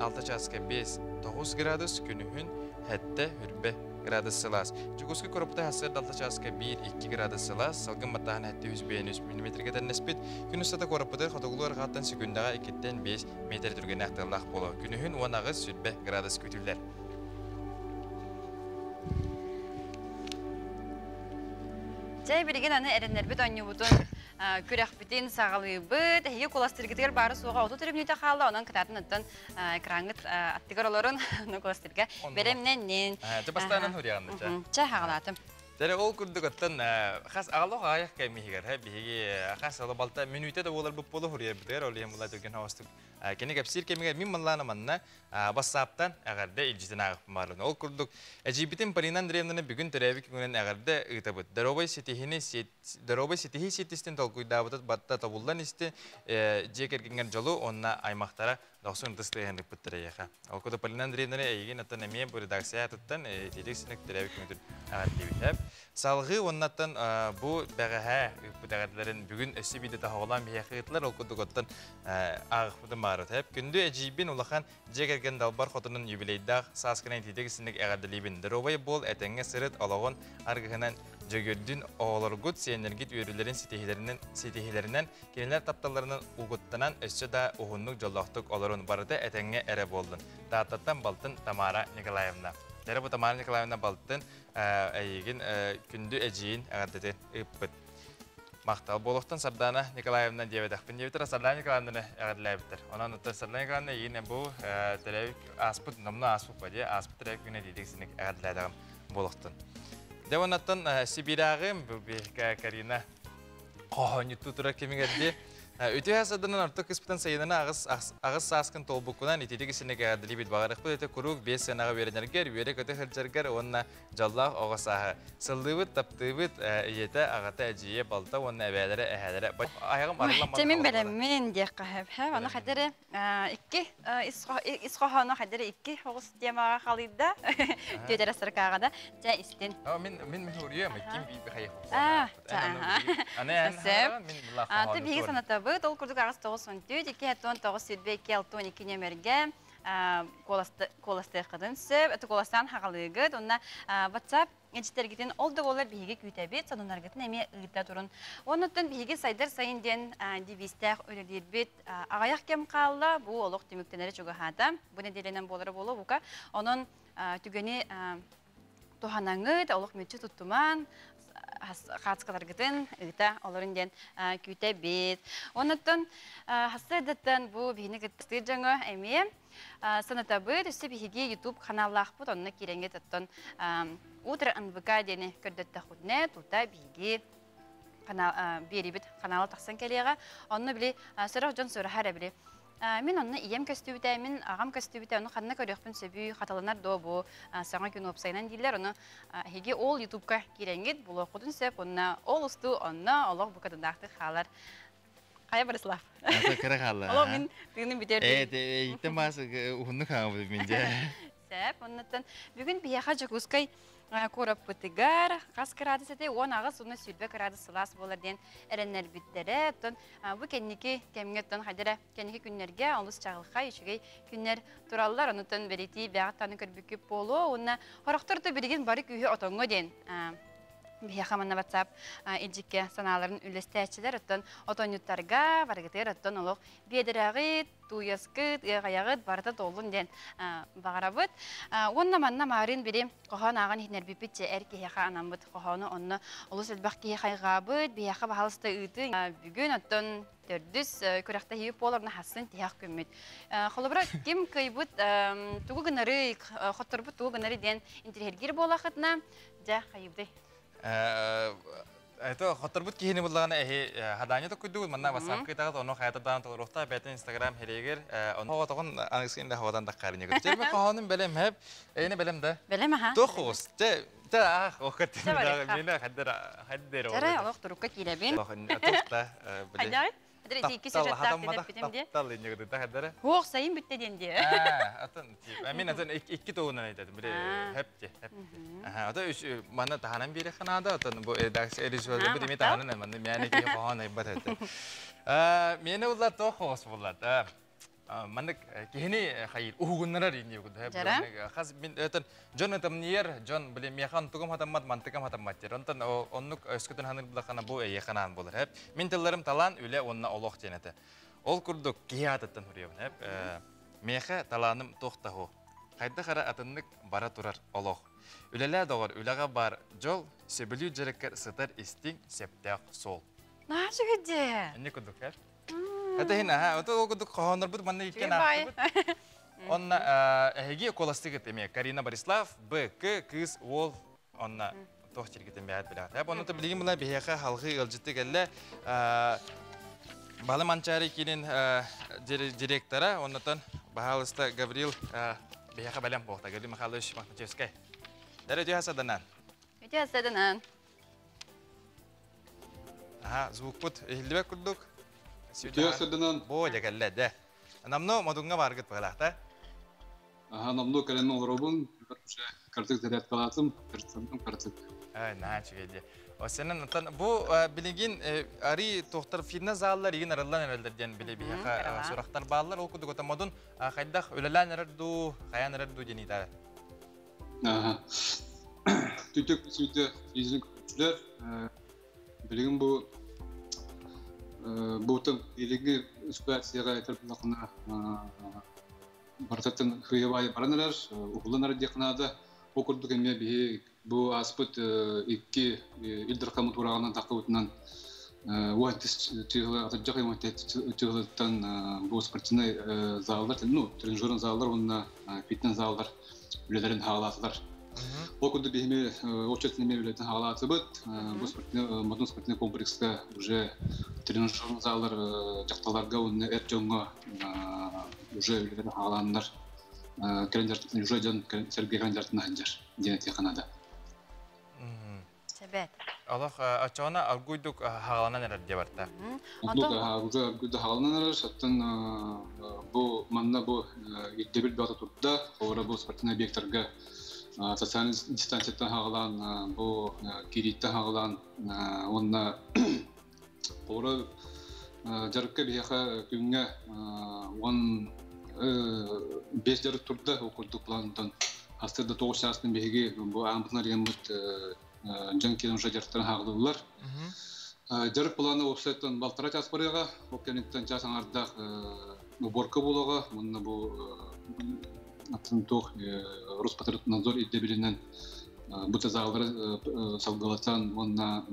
6 чааска 5-9 градус, күнүһүн 7-хүрбэ градус сылаас. Дьокуускай куораппыта сарсыарда 6 чааска 1-2 градус сылаас, салгын баттааһын 705 мм тэннэспит. Күн устата куораппытыгар хотугулуу арҕааттан секундаҕа 2-ттэн 5 метр түргэннээх тыаллаах буолуо. Күнүһүн 18 сүрбэ градус күүтүллэр. Чэй билигин аны эрэннэрбит оонньуубутун күрэхпитин саҕалыыбыт. Эһиги куластыргытыгар баары суоҕа 30 мүнүүтэ хаалла, онон кытаатын оттон экраҥҥыт аттыгар олорун, ону куластырга бэлэмнэннин. Чэ бастаанан хуриаҕын чэ. Чэ хаҕалаатым. Тере ол курдук оттон хас аҕалох аҕайах кэмиһигэр биһиги хас ала балта мүнүүтэ да буолар буолу хуриарбытыгар ол иһин була түргэн хоостук кини кэпсиир кэмигэр мин маллаана манна бассааптан эҕэрдэ илдьитин ааҕыппын баарын. Ол курдук эдьиийбитин Полина Андреевнаны бүгүн төрөөбүт күнүнэн эҕэрдэ ыытабыт. Доруобай ситиһини доруобай ситиһии сиэттистин толкуйдаабытыт батта тобуллан исти дьиэ кэргэҥҥэр дьолу уонна аймахтара дохсун ытыс тыаһын ыппыттар эйиэхэ. Ол курдук Полина Андреевнаны эйигин оттон эмиэ бу редакция аатыттан итиитик синек төрөөбүт күҥүтүн эҕэрдиибит. Салҕыы уоннаттан бу бэҕэһээ ыыппыт эҕэрдэлэрин бүгүн өссө биирдэ тоһоҕолоон биһиэхэ ыытылар. Ол курдук оттон ааҕыхпытын баарыт. Күндү эдьиийбин улахан дьиэ кэргэн далбар хотунун юбилейдаах сааскынан итиитик синник эҕэрдэлиибин. Доруобай буол, этэҥҥэ сырыт, олоҕун аргыһынан дьөгүөрдүн оҕолоргут, сиэннэргит үөрүүлэрин ситиһилэринэн, кинилэр тапталларынан угуттанан өссө да уһуннук дьоллоохтук олорун барыта этэҥҥэ эрэ буоллун. Тааттаттан балтын Тамара Николаевна. Дэрэ бу Тамара Николаевна балтын эйигин күндү эдьиийин эҕэрдэтин ыыппыт. Махтал буолуохтун Сардана Николаевна диэбэтэхпин диэбиттэр, Сардана Николаевнаны эҕэрдэлээбиттэр. Онон оттон Сардана Николаевна эйигин бу төрөөбүт ааспыт, номнуо ааспыт ба дии, ааспыт төрөөбүт күнэ диидик синик эҕэрдэлээтэҕим буолуохтун. Девонаттан Сибирягым Карина қоһонюту тура кемигерди. Үтүө саданан орто кыспытан сайынана ағыс ағыс сааскын толбуккунан итилик исинеге дилибит багарыкпыт эте курук бес сынаға беренергер, үөрэ көтө хыржаргар онна жаллаах оҕо сааһы. Сыллыыбыт, таптыыбыт, ийэтэ, аҕата, эдьиийэ, балта уонна эбээлэрэ, эһээлэрэ. Айаҕым арыллан Чэ мин бэлэммин диэх хаһып. Аны хадары икки ис хоһоону хадары икки оҕус темаҕа халыйда. Түөтэрэ сыркааҕада. Чэ истин. Мин мин мин уруйам, ким би хайы. А, Сөп. Аты биһиги санатабыт, ол курдук аҕыс 94, 2 9 22 62 нөмерге куоластыаххытын сөп, это куоластаан хаҕалыыгыт, онна WhatsApp эчтергитин ол да болар биһиги күүтэбит, сонунаргытын эмиэ ыыта турун. Оннуттан биһиги сайдар сайын диэн девизтээх үлэлиирбит аҕыйах кэм хаалла, бу олох түмүктэнэри чугаһаата, бу нэдиэлэнэн буолара буолуо бука. Онон түгэни туһанаҥыт, олох мүччү туттуман, хаацкаларгытын ыыта олорун диэн күүтэбит. Оннуттан хасыдаттан бу биһини кыттыр дьоҥо эмиэ санатабыт, өссө биһиги YouTube каналлаахпыт, онно киирэнгэ тоттон Утро НВК диэни көрдөттөхүтүнэ, тута биһиги канал биэрибит канала тахсан кэлиэҕэ. Онно били сорох дьон сураһар били мин онно ийэм көстүбүтэ, мин аҕам көстүбүтэ, ону ханна көрүөхпүн сөбүй, хатыланар доо бу саҥа күн уопсайынан дииллэр, ону эһиги ол ютубка киирэҥҥит булуоххутун сөп, онно ол устуу онно олох букатындаахтык хаалар. Хайа Борислав. Ата кыра хаалла. Олох мин тыыным бүтэр. Э, итте мас уһунну хаамы мин же. Сөп, оннуттан бүгүн биһиэхэ Дьокуускай куораппытыгар хас градус этэй 10 аҕыс уонна 20 градус сылаас буолар диэн эрэннэрбиттэрэ. Оттон бу кэнники кэмҥэ оттон хайдара кэнники күннэргэ олус чаҕылхай үчүгэй күннэр тураллар. Онуттан бэлиэтии бэҕэт көрбүккүт буолуо. Уонна хорохтор да билигин бары күүһү отоҥҥо диэн биһиэхэ манна WhatsApp илдьикке санааларын үллэстээччилэр, оттон отонньуттарга барыгытыгар оттон олох биэдэрээҕит, тууйаскыт, ыаҕайаҕыт барыта толлун диэн баҕарабыт. Уонна манна маарыын бири хоһоон ааҕан иһинэрбиппит эр киһиэхэ анаммыт хоһоону онно олус элбэх киһи хайҕаабыт, биһиэхэ баһалыста ыыты. Бүгүн оттон төрдүс күрэхтэһии буолар хассын тиһэх күммүт. Холобура ким кыйбыт тугу гынары, хотторбут тугу гынары диэн интириэһиргиир буолахытына, дьэ хайыбды. Это хотторбут киһини буллагана эһи хаданя токуйду манна WhatsApp кытагат ону хаятадан толорухта бэтин Instagram херегер ону хоготогон анысын да хоготан даккарыны көрчө мен кохонум белем хеп эйне белем да Белем аха. Тохус те те ах окат мена хаддер хаддер. Жара олох турукка кииребин. Тохта. Хайдай. Адыр ити икки сюжеттаах диэн эппитим дии. Таптал инне да хаддер. Хуох сайын бүтте диэн дии. Атын мен атын икки тоғынан айтадым. Бире хеп хеп. Ата үш мана таханан бире ханада атын бу редакция режиссер бу деме таханан манна мяне ки хохон айбат эте. Мени улар тохос буллар. Маннык кихини хайыр уһугуннарар инни угуд. Хас мин өтөн жон этамниер жон биле механ тугум хатаммат мантыкам хатаммат жер. Онтон оннук өскөтөн ханыр булахана бу эйе ханан болар. Хеп мин тылларым талан үле онна олох тенете. Ол курдук кихи ататтан хуриябын хеп. Меха таланым тохтаху. Хайда хара атыннык бара турар олох. Үлеле доғыр үлеға бар жол, сөбілю жереккер сытар истиң септәк сол. Нашы күдде. Энне курдук хеп. Это хин аха, ото ол курдук хохонор бут манна иккен ахтыбыт. Онна эһиги коластыгыт эме Карина Борислав, Б, К, кыз, ол, онна тох чиргитен бәят биләт. Хәп онны билигин була биһәхә халгы ылжыты келле Балы Манчари килин директора, оннотон баһалыста Гаврил биһәхә бәләм болта, Гаврил Михайлович Махначевский. Дәрә өтө хасаданан. Өтө хасаданан. Аха, звук пут эхилбек курдук. Өтө хасаданан. Бо жакалла да. Намно модунга баргыт багалахта. Аха, намно каленон робун, картык зарядкалатым, картым картык. Ай, на чүгеде. Осенен антан бу билигин ари тохтар фитнес заллар игин арыллан эрелдер диэн биле биһиэхэ сурахтар бааллар ол курдук ота модун хайдах үлэлээн эрэр дуу хайаан эрэр дуу диэн ыйтара. Аха. Түтөк сүйтэ физик күчүлэр билигин бу бутын илиги ситуацияга этер булакына бартатын хыйбай баранарар ухуланар диякнада о курдук эме биһи бу аспыт икки илдер камут урагынан такыбытынан уантис чыгылы атаджак чыгылыттан бу спортивный залдар, ну, тренажерный залдар, онна фитнес залдар үлелерин хаалаатылар. Ол курдук биһими очередь неме үлэтин хаалаатыбыт. Бу спортивный Модун спортивный комплекска уже тренажерный заллар дьахталларга уонна эр дьоҥҥо уже үлэлэрин хаалааннар кэлэн уже дьон сэргэ кэлэн дьартына сылдьар диэн этиэххэ наада. Себет. Олох очоона аргуйдук хааланан эрэр дии барта. Уже аргуйдук хааланан эрэр, оттон бу манна бу ирдэбил бөҕөтө турда, ора бу спортивный объекттарга социальный дистанцияттан хаалаан, бу кирииттэн хаалаан, уонна ора дьарыкка биһиэхэ күҥҥэ 15 дьарык турда, ол курдук плантан астырда 9 чаастан биһиги бу аампытын арыйаммыт дьон киэн уже дьарыктарын хаалылар. Дьарык планы уопсайтан балтара час барыаҕа, ол кэнниттэн час аҥардаах уборка буолуоҕа, уонна бу атын туох Роспотребнадзор ирдэбилинэн бу тазаалары салгылатан уонна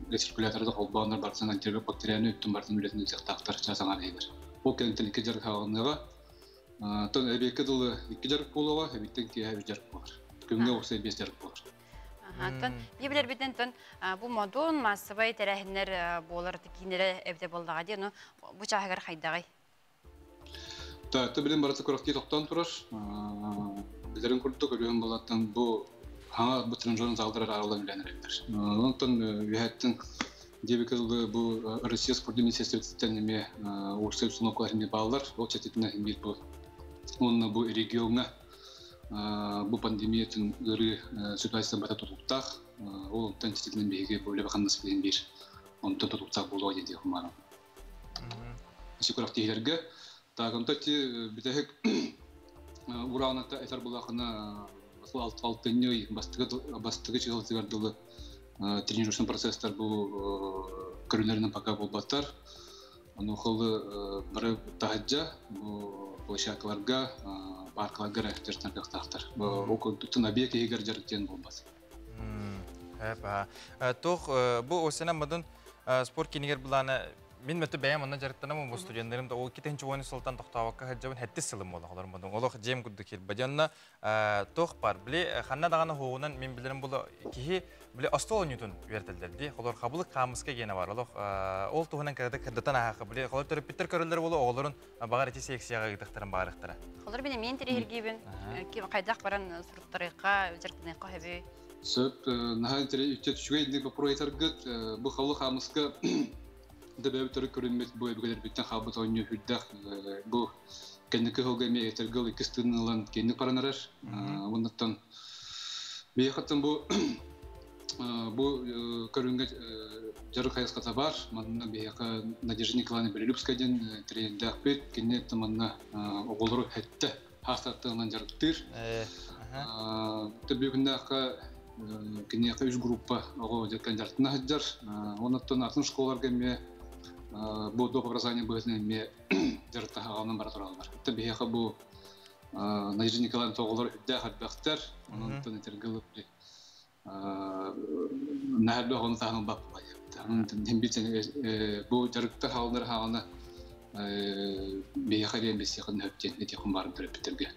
рециркуляторы холбооннор барытын антибактериальный өттүн барытын үлэтин ыытыахтаахтар час аҥаар иһигэр. Ол кэнниттэн икки дьарык хаалыныаҕа. Тон эбиэккэ дылы икки дьарык буолуоҕа, эбиттэн киэһэ үс дьарык буолар. Күҥҥэ уопсай биэс дьарык буолар. Антон, билэрбитин тон бу модун массовай тэрээһиннэр буолар киинэрэ эбитэ буоллаҕа дии, ону бу чааһыгар хайдаҕый? Та билин барыта күрэхтии тохтоон турар. Билэрин курдук өлүөн болаттан бу хаҥа бу тренажерын залдары аралан үлэн эрэллэр. Онтон үһэттин диэбикэ дылы бу Россия спорт министерствотыттан эмиэ уопсай установкалар эмиэ бааллар. Ол чэтитинэ биир бу уонна бу региоҥҥа бу пандемиятын ыарыы ситуацияны бата тутулуктаах. Ол онтон чэтитинэн биһиги бу үлэ ханнас билин биир онтон тутулуктаах буолуо диэн диэх Күрэхтиһилэргэ таагымта ти бүтэһик урааната этэр булаахына алтынньы бастыгы чыгылтыгар дылы тренировочный процесстар бу көрүнэринэн пока буолбаттар. Ону холы бары таһаджа бу площадкаларга, паркаларга дьарыктанар кыахтаахтар. Бу курдуктун объект иһигэр дьарыктыан буолбат. Туох бу осена мадын спорт кинигер булана мин мөтө бэйэм онно дьарыктанам бу студеннарым да ол китен чуону сылтан тохтообокка хаджабын хеттис сылым буола холор модун олох жем курдук кирба дьонно туох бар били ханна даганы хоогунан мин билерим булу киһи били остол ньутун үөртелдер ди холор хабылык хаамыска гена бар олох ол туһунан кырада кырдатан аахы били холор төрөппүттэр көрөллөр болу оҕолорун багар ити секцияга ыытыхтарын баарыхтара. Холор бine мен тирihirгибин ким хайдах баран суруктарыка жартыныка хөбү. Сөп, наһаа үчүгэй үчүгэй вопрос этаргыт бу хабылык хаамыска да бэбитер көрүммүт бу эбигелер бүттен хабыт ойнуу хүрдэх бу кэнники хылга эми этергыл иккис тыынылан кенник паранарар. Оннуттан бейхаттан бу бу көрүнгө жарык хайыската бар. Манна бейха Надежда Николаевна Белюбская ден тренердээхпит кенне манна оголору хетте хастаттыгынан жарыктыр. Төбүгүннээхка киниэхэ үс группа ого жаккан жартына хаджар. Оннуттан атын школаларга эми бу доп образование быһытын эми жарыкта хагалынан бара тураллар. Та биһиэхэ бу Надежда Николаевна тоҕолор үрдээх элбэхтэр. Онон этергыл наһарбы ону таһын бап бу жарыкта хаалнар хаална биһиэхэ диэн бисиэхин хөптен этиэхин барын төрөппүттерге.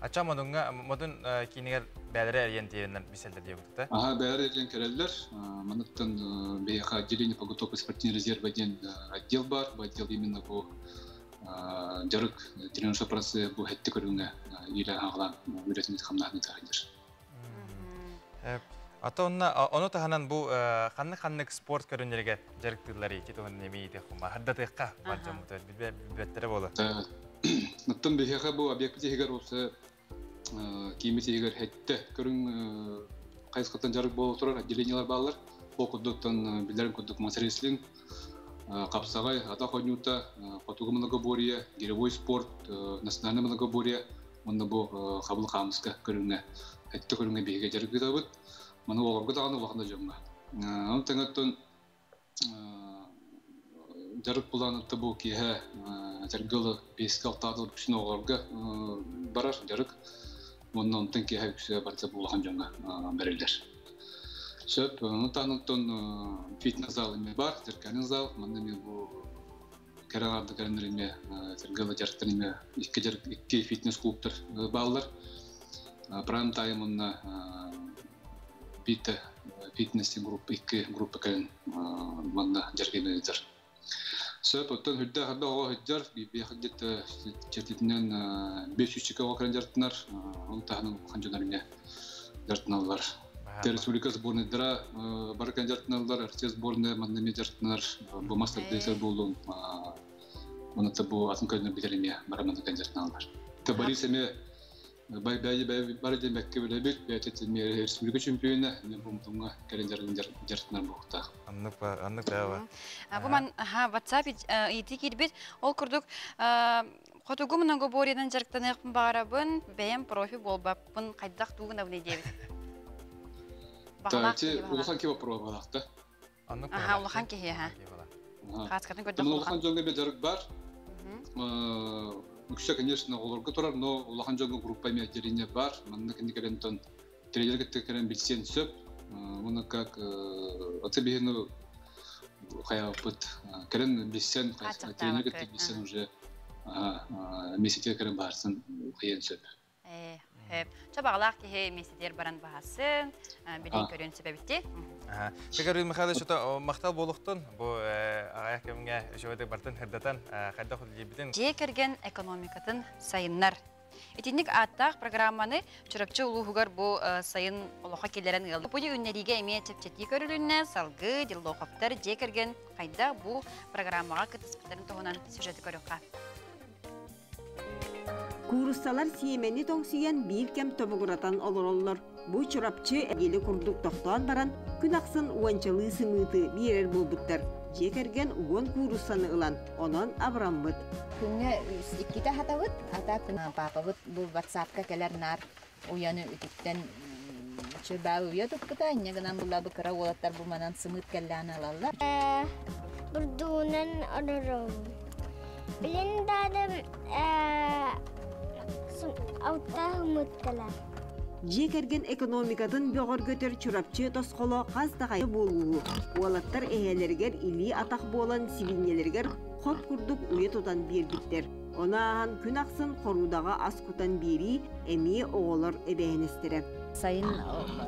Ача модунга модун кинигер бәлере эрген тиеринен биселдер диye бутта. Ага, бәлере эрген кереллер. Маныттан биһиэхэ отделение подготовки спортивный резерва диэн отдел бар. Бу отдел именно бу жарык тренировочный процесс бу хетти көрүңө иле хагалан үлетин хамнаһын тахыдыр. Ата онна ону таһанан бу ханнык спорт көрүннерге жарыктыылар ити туһун неме ити хума хардатыкка бар жамут билбеттере боло. Наттан биһиэхэ бу объект тиһигэр осы кийими тиһигэр хетте көрүң кайыскаттан жарык боло турар отделениялар баалар. Ол курдуктан билерин курдук мас-рестлинг, капсагай, ата хойнута, хотугу многоборье, гиревой спорт, национальное многоборье, онно бу хабыл хаамыска көрүҥҥэ хетте көрүҥҥэ биһигэ жарык Маны олорго даҕаны улахан да дьоҥҥо. Оны тэҥэттэн жарык булаанытта бу киэһэ жаргылы беске алтаадыл үксүн оҕолорго барар жарык. Онно онтон киэһэ үксү барыта бу улахан дьоҥҥо бериллэр. Сөп, оны тааныттан фитнес зал эме бар, зеркальный зал, манна эме бу кэрэ кэрэннер эме жаргылы жарыктан эме икки фитнес клубтар баалар. Прайм тайм онна бита фитнес группа икки группа кэлэн манна дьаргыйдар. Сөп, оттон хүрдэ харда оҕо сылдьар, биэхдит чертитинэн 500 оҕо кэлэн дьартынар, ол таһынан улахан дьонор эмиэ дьартыналлар. Республика сборныйдара бары кэлэн дьартыналлар, Россия сборная манна эмиэ дьартынар, бу мастер буолуон, оны бу атын көлөнөр битер эмиэ бары манна кэлэн дьартыналлар. Борис эмиэ бары демекке билебит, бэйэтэ республика чемпиона, бу мутунга кэлэн дьартынар буолуохтаах. Аннык аннык баба. Бу ман WhatsApp ыйытыы киирбит. Ол курдук хотугу многоборьедан дьарыктаныахпын баҕарабын, бэйэм профи буолбаппын, хайдах тугунабын диэбит. Та, улахан киһи вопрос балахта. Аха, улахан киһи, аха. Хаскатын көрдөх улахан дьоҥҥо эмиэ дьарык бар. Үксэ, конечно, оҕолорго турар, но улахан дьоҥҥо группа эмиэ отделение бар. Манна кини кэлэн тренер кытта кэлэн билсиэн сөп. Уонна как аты биһини хайааппыт кэлэн билсэн, тренер кытта билсэн уже месяцке кэлэн баарсын хайыан сөп. Хөп. Чабағалақ киһи месетер баран баһасын, билин көрөн сөбөбүтти. Тегер Михайлович это мактал болуктун бу агаяк кемге өшөбөтө бартын хырдатан хайда худилибитин. Же керген экономикатын сайыннар. Итинник аттаах программаны Чурапчы улууһугар бу сайын олоха келерен ылды. Бу үннериге эме чепчети көрүлүнне салгы диллохоптар же керген кайда бу программага кытыспыттарын туһунан сюжети көрөкка. Кууруссалар сиэмэни тоҥсуйан биир кэм тобугуратан олороллор. Бу Чурапчы эгили курдук тохтоон баран, күн ахсын уончалыы сымыыты биэрэр буолбуттар. Дьиэ кэргэн уон кууруссаны ылан, онон абыраммыт. Күҥҥэ иккитэ аһатабыт, ата папабыт бу ватсапка кэлэр наар уйаны үтүктэн чөбаа уйа туппута, инньэ гынан була бу кыра уолаттар бу манан сымыыт кэллээн ылаллар. Бурдуунан олоробун. Билин дадым алта хымытталар. Дьиэ кэргэн экономикатын бөҕөргөтөр Чурапчы тосхоло хас даҕайы буолууһу. Уолаттар эһээлэригэр илии-атах буолан сибиинньэлэригэр хот курдук уйа тутан биэрбиттэр. Ону ааһан күн ахсын хоруудаҕа ас кутан биэрии эмиэ оҕолор эбээһинэстэрэ. Сайын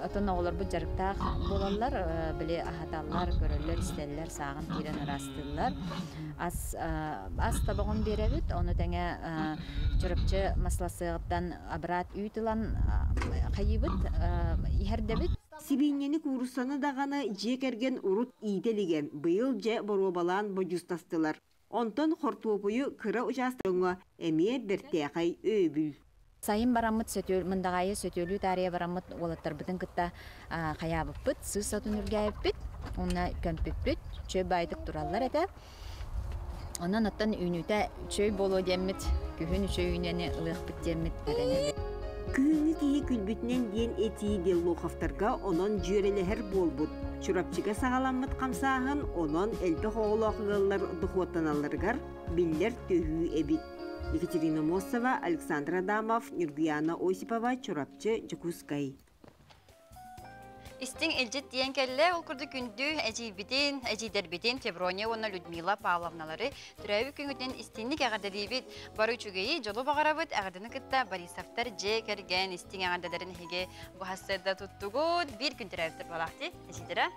отон оҕолорбут дьарыктаах буолаллар, били аһаталлар, көрөллөр, истэллэр, сааҕын киирэн ыраастыыллар. Ас ас тобоҕун биэрэбит, ону тэҥэ Чурапчы масласыаҕыттан абыраат үүт ылан хайыыбыт, иһэрдэбит. Сибиинньэни кууруссаны даҕаны дьиэ кэргэн урут иитэ илигэ, быйыл дьэ боруобалаан бодьуустастылар. Онтон хортуопуйу кыра учаастакка эмиэ бэртээхэй өйөбүл. Сайын бараммыт сөтүөл, Мындаҕаайы сөтүөлүү таарыйа бараммыт уолаттарбытын кытта хайаабыппыт, сыыс отун үргээбиппит, уонна көмпүппүт, чөй баайдык тураллар этэ. Онон оттон үүнүүтэ үчүгэй буолуо диэммит, күһүн үчүгэй үүнэни ылыахпыт диэммит эрэнэбит. Күһүҥҥү киһи күлбүтүнэн диэн этии Деллоховтарга онон дьүөрэлэһэр буолбут. Чурапчыга саҕаламмыт хамсааһын онон элбэх оҕолоох ыаллар дохуоттаналларыгар биллэр төһүү эбит. Екатерина Мосова, Александр Адамов, Нюргуяна Осипова, Чурапчы, Дьокуускай. Истиҥ илдьит диэн кэллэ, ол курдук күндү эдьиийбитин, эдьиийдэрбитин Феврония уонна Людмила Павловналары төрөөбүт күҥҥүтүнэн истиҥник эҕэрдэлиибит. Бары үчүгэйи, дьолу баҕарабыт. Эҕэрдэни кытта Борисовтар дьиэ кэргэн истиҥ эҕэрдэлэрин эһиги бу сарсыарда туттугут. Биир күн төрөөбүттэр буолаахти, эдьиийдэрэ.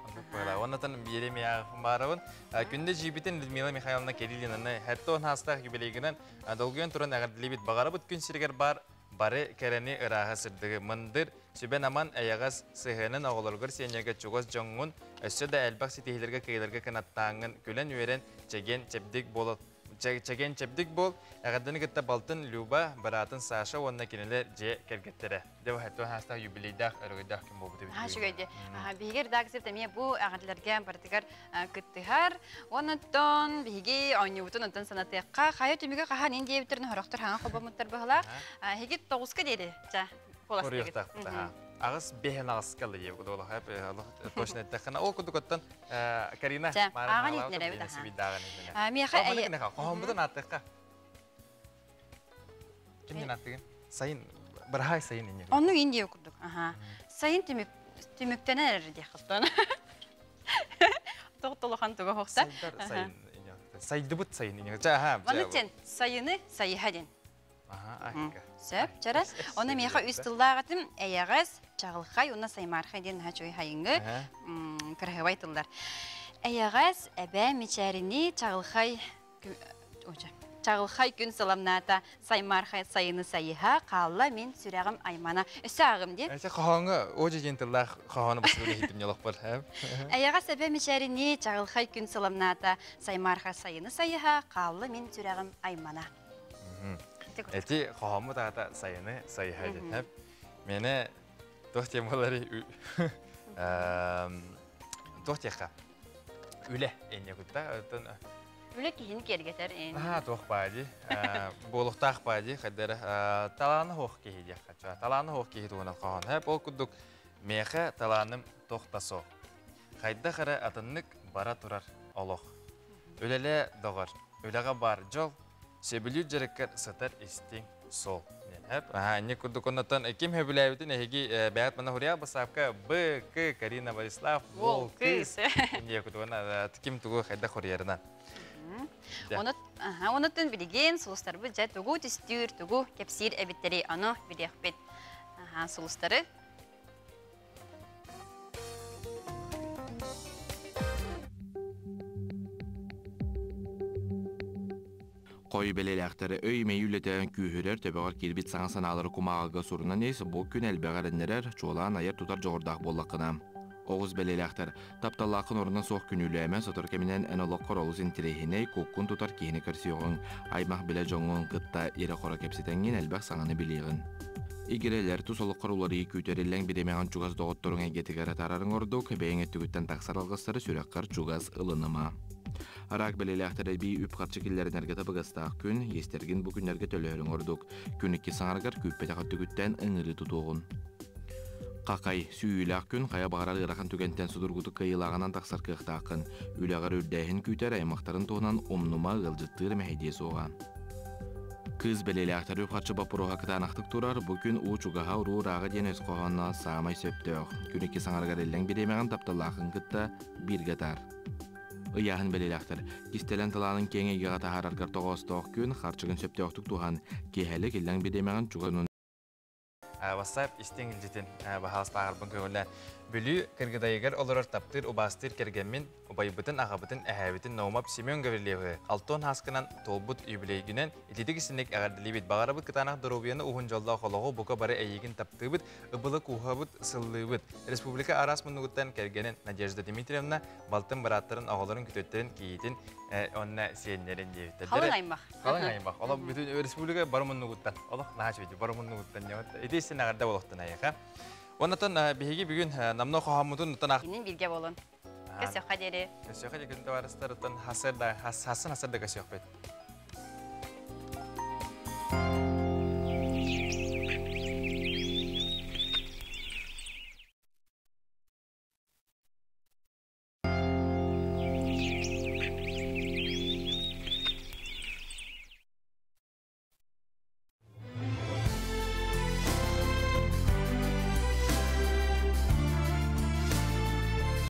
Оннотон биэри баарабын. Күндү эдьиийбитин Людмила Михайловна Кириллинаны 70 аастаах юбилейгынан долгуйан туран эҕэрдэлиибит. Баҕарабыт күн сиригэр бар бары кэрэни ырааһы сырдыгы мындыр сүбэн-аман эйэҕэс сыһыанын оҕолоргор сиэнньэргэ чугас дьоҥҥун өссө да элбэх ситиһиилэргэ кыайыыларга кынаттааҥҥын күлэн-үөрэн чэгиэн чэбдик буол чэгиэн чэбдик буол эҕэрдэни кытта балтын Люба быраатын Саша уонна кинилэр дьиэ кэргэттэрэ дьэ бу хаастаах юбилейдаах өрөгөйдөөх күн буолбут эбит Аха үчүгэй Биһиги редакция эмиэ бу эҕэрдэлэргэ барытыгар кыттыһар. Оннуттан биһиги оонньуубутун онтон санатыахха. Хайа түмүгэ хаһан ин диэбиттерин хорохтор хаҥа холбоммуттар быһылаах. Эһиги тоҕуска диэри ча куоластыгыт. Аҕыс бэһэн аҕыска ылла диэбит кудук точно эттэххинэ ол курдук оттон Карина ааҕан иһитинэрэбит Миэхэ хоһооммутун ааттыахха. Кимнин ааттыгын? Сайын быраһаай сайын инньэ. Онну ин диэбит курдук. Сайын түмүк түмүктэнэн эрэр диэххиттэн. Тоҕо туга хохта. Сайын сайдыбыт сайын инньэ. Ча Маны тен сайыны сайыха ден. Сөп, чара. Оны меха үс тыллааҕытым эйэҕэс, чаҕылхай уонна саймаархай диэн наһаа чуй хайыҥы кыраһыбай тыллар. Эйэҕэс, эбээ мичээрини чаҕылхай чаҕылхай күн сыламнаата, саймаархай сайыны сайыһа, хаалла мин сүрэҕим аймана. Өссө ааҕым диэн. Эсэ хоһооҥҥо ожи диэн тыллаах хоһоону басылы иһиттим ньолохпор. Эйэҕэс эбээ мичээрини чаҕылхай күн сыламнаата, саймаархай сайыны сайыһа, хаалла мин сүрэҕим аймана. Эти хоһооммут аата сайыны сайыһа диэн. Мене туох темалары туох диэххэ үлэ энньэ кутта Үлэ киһини киэргэтэр. Аа, туох баа дии. Буолуохтаах баа дии, хайдары талааны хуох киһи диэххэ. Талааны хуох киһи туһунан хоһоон. Хэп ол курдук миэхэ талааным туох да суох. Хайдах эрэ атыннык бара турар олох. Үлэлээ доҕор, үлэҕэ бар дьол, сөбүлүүр дьарыккар сытар истиҥ суол. Хэп, аха, инник курдук оннотон ким сөбүлээбитин эһиги бэйэт мана хуруйа басаапка Б, К, Карина Борислав, Уол, кыыс. Инде кутугана ким тугу хайда хуруйарынан. Онуттан билигин сулустарбыт дьэ тугу түстүүр, тугу кэпсиир эбиттери ону билиэхпит. Сулустары Хой бэлэлээхтэрэ өй-мэй үлэтэ күүһүрэр, төбөҕөр киирбит саҥа санаалары кумааҕыга сурунан ис, бу күн элбэҕи эрэннэрэр, чуолаан айар-тутар дьоҕурдаах буоллаххына. Оҕус бэлэлээхтэр, тапталлааххын орунан суох күнүүлээмэ, сотору кэминэн эн олоххор олус интэриэһинэй, куккун тутар киһини көрсүөҕүҥ, аймах-билэ дьоҥҥун кытта ирэ-хоро кэпсэтэҥҥин элбэх саҥаны билиэҕин. Игирэлэр тус олоххор уларыйыы күүтэриллэҥ бириэмэҕин чугас доҕотторуҥ эйгэтигэр атаарарыҥ ордук, бэйэҥ өттүгүттэн тахсар алгыстары сүрэххэр чугас ылыныма. Араак бэлиэлээхтэр эбии үп-харчы киллэринэргэ табыгастаах күн, иэстэргин бу күннэргэ төлөһөрүҥ ордук. Күн икки саҥарыгар күүппэтэх өттүгүттэн ыҥырыы тутуоҕун. Хахай, сүүйүүлээх күн хайа баҕарар ыарахан түгэнтэн судургутук кыайыылааҕынан тахсар кыахтааххын. Үлэҕэр үрдээһин күүтэр аймахтарын туһунан умнума, ыалдьыттыыр мэһэйдиэ суоҕа. Кыыс бэлиэлээхтэр үп-харчы боппуруоһа кытаанахтык турар, бу күн уу чугаһа, уруу ырааҕа диэн өс хоһооно саамай сөптөөх. Күн икки саҥарыгар иллэҥ бириэмэҕин тапталлааххын кытта бииргэ атаар. Ыйааһын бэлиэлээхтэр. Кистэлэҥ талаанын киэҥ эйгэҕэ таһаараргар тоҕоостоох күн, харчыгын сөптөөхтүк туһан, киэһэлик иллэҥ бириэмэҕин чугас WhatsApp истиҥ илдьитин баһаалыстааҕарбын көҥүллээн. Бүлүү Кыргыдайыгар олорор таптыыр убаастыыр кэргэммин, убайбытын, аҕабытын, эһээбитин Наумов Семен Гаврильевы алтон һааскынан туолбут юбилейгинэн ититик истинник эҕэрдэлиибит. Баҕарабыт кытаанах доруобуйаны уһун дьоллоох олоҕу бука бары эйигин таптыыбыт, ыбылы кууһабыт, сыллыыбыт. Республика араас муннугуттан кэргэнин Надежда Дмитриевна балтын бырааттарын, оҕолорун, күтүөттэрин, кийиитин, онно сиэннэрин диэбиттэр. Халыҥ аймах. Халыҥ аймах. Олох бүтүн республика бары муннугуттан. Олох наһаа үчүгэй бары муннугуттан. Ити истин эҕэрдэ болохтун айыха. Оннотон биһиги бүгүн намно хоһооммутун нутан Кинин билге болун. Көсөххө диэри. Көсөххө диэри күн табаарыстарыттан хасыр да хасын хасыр да көсөхпүт.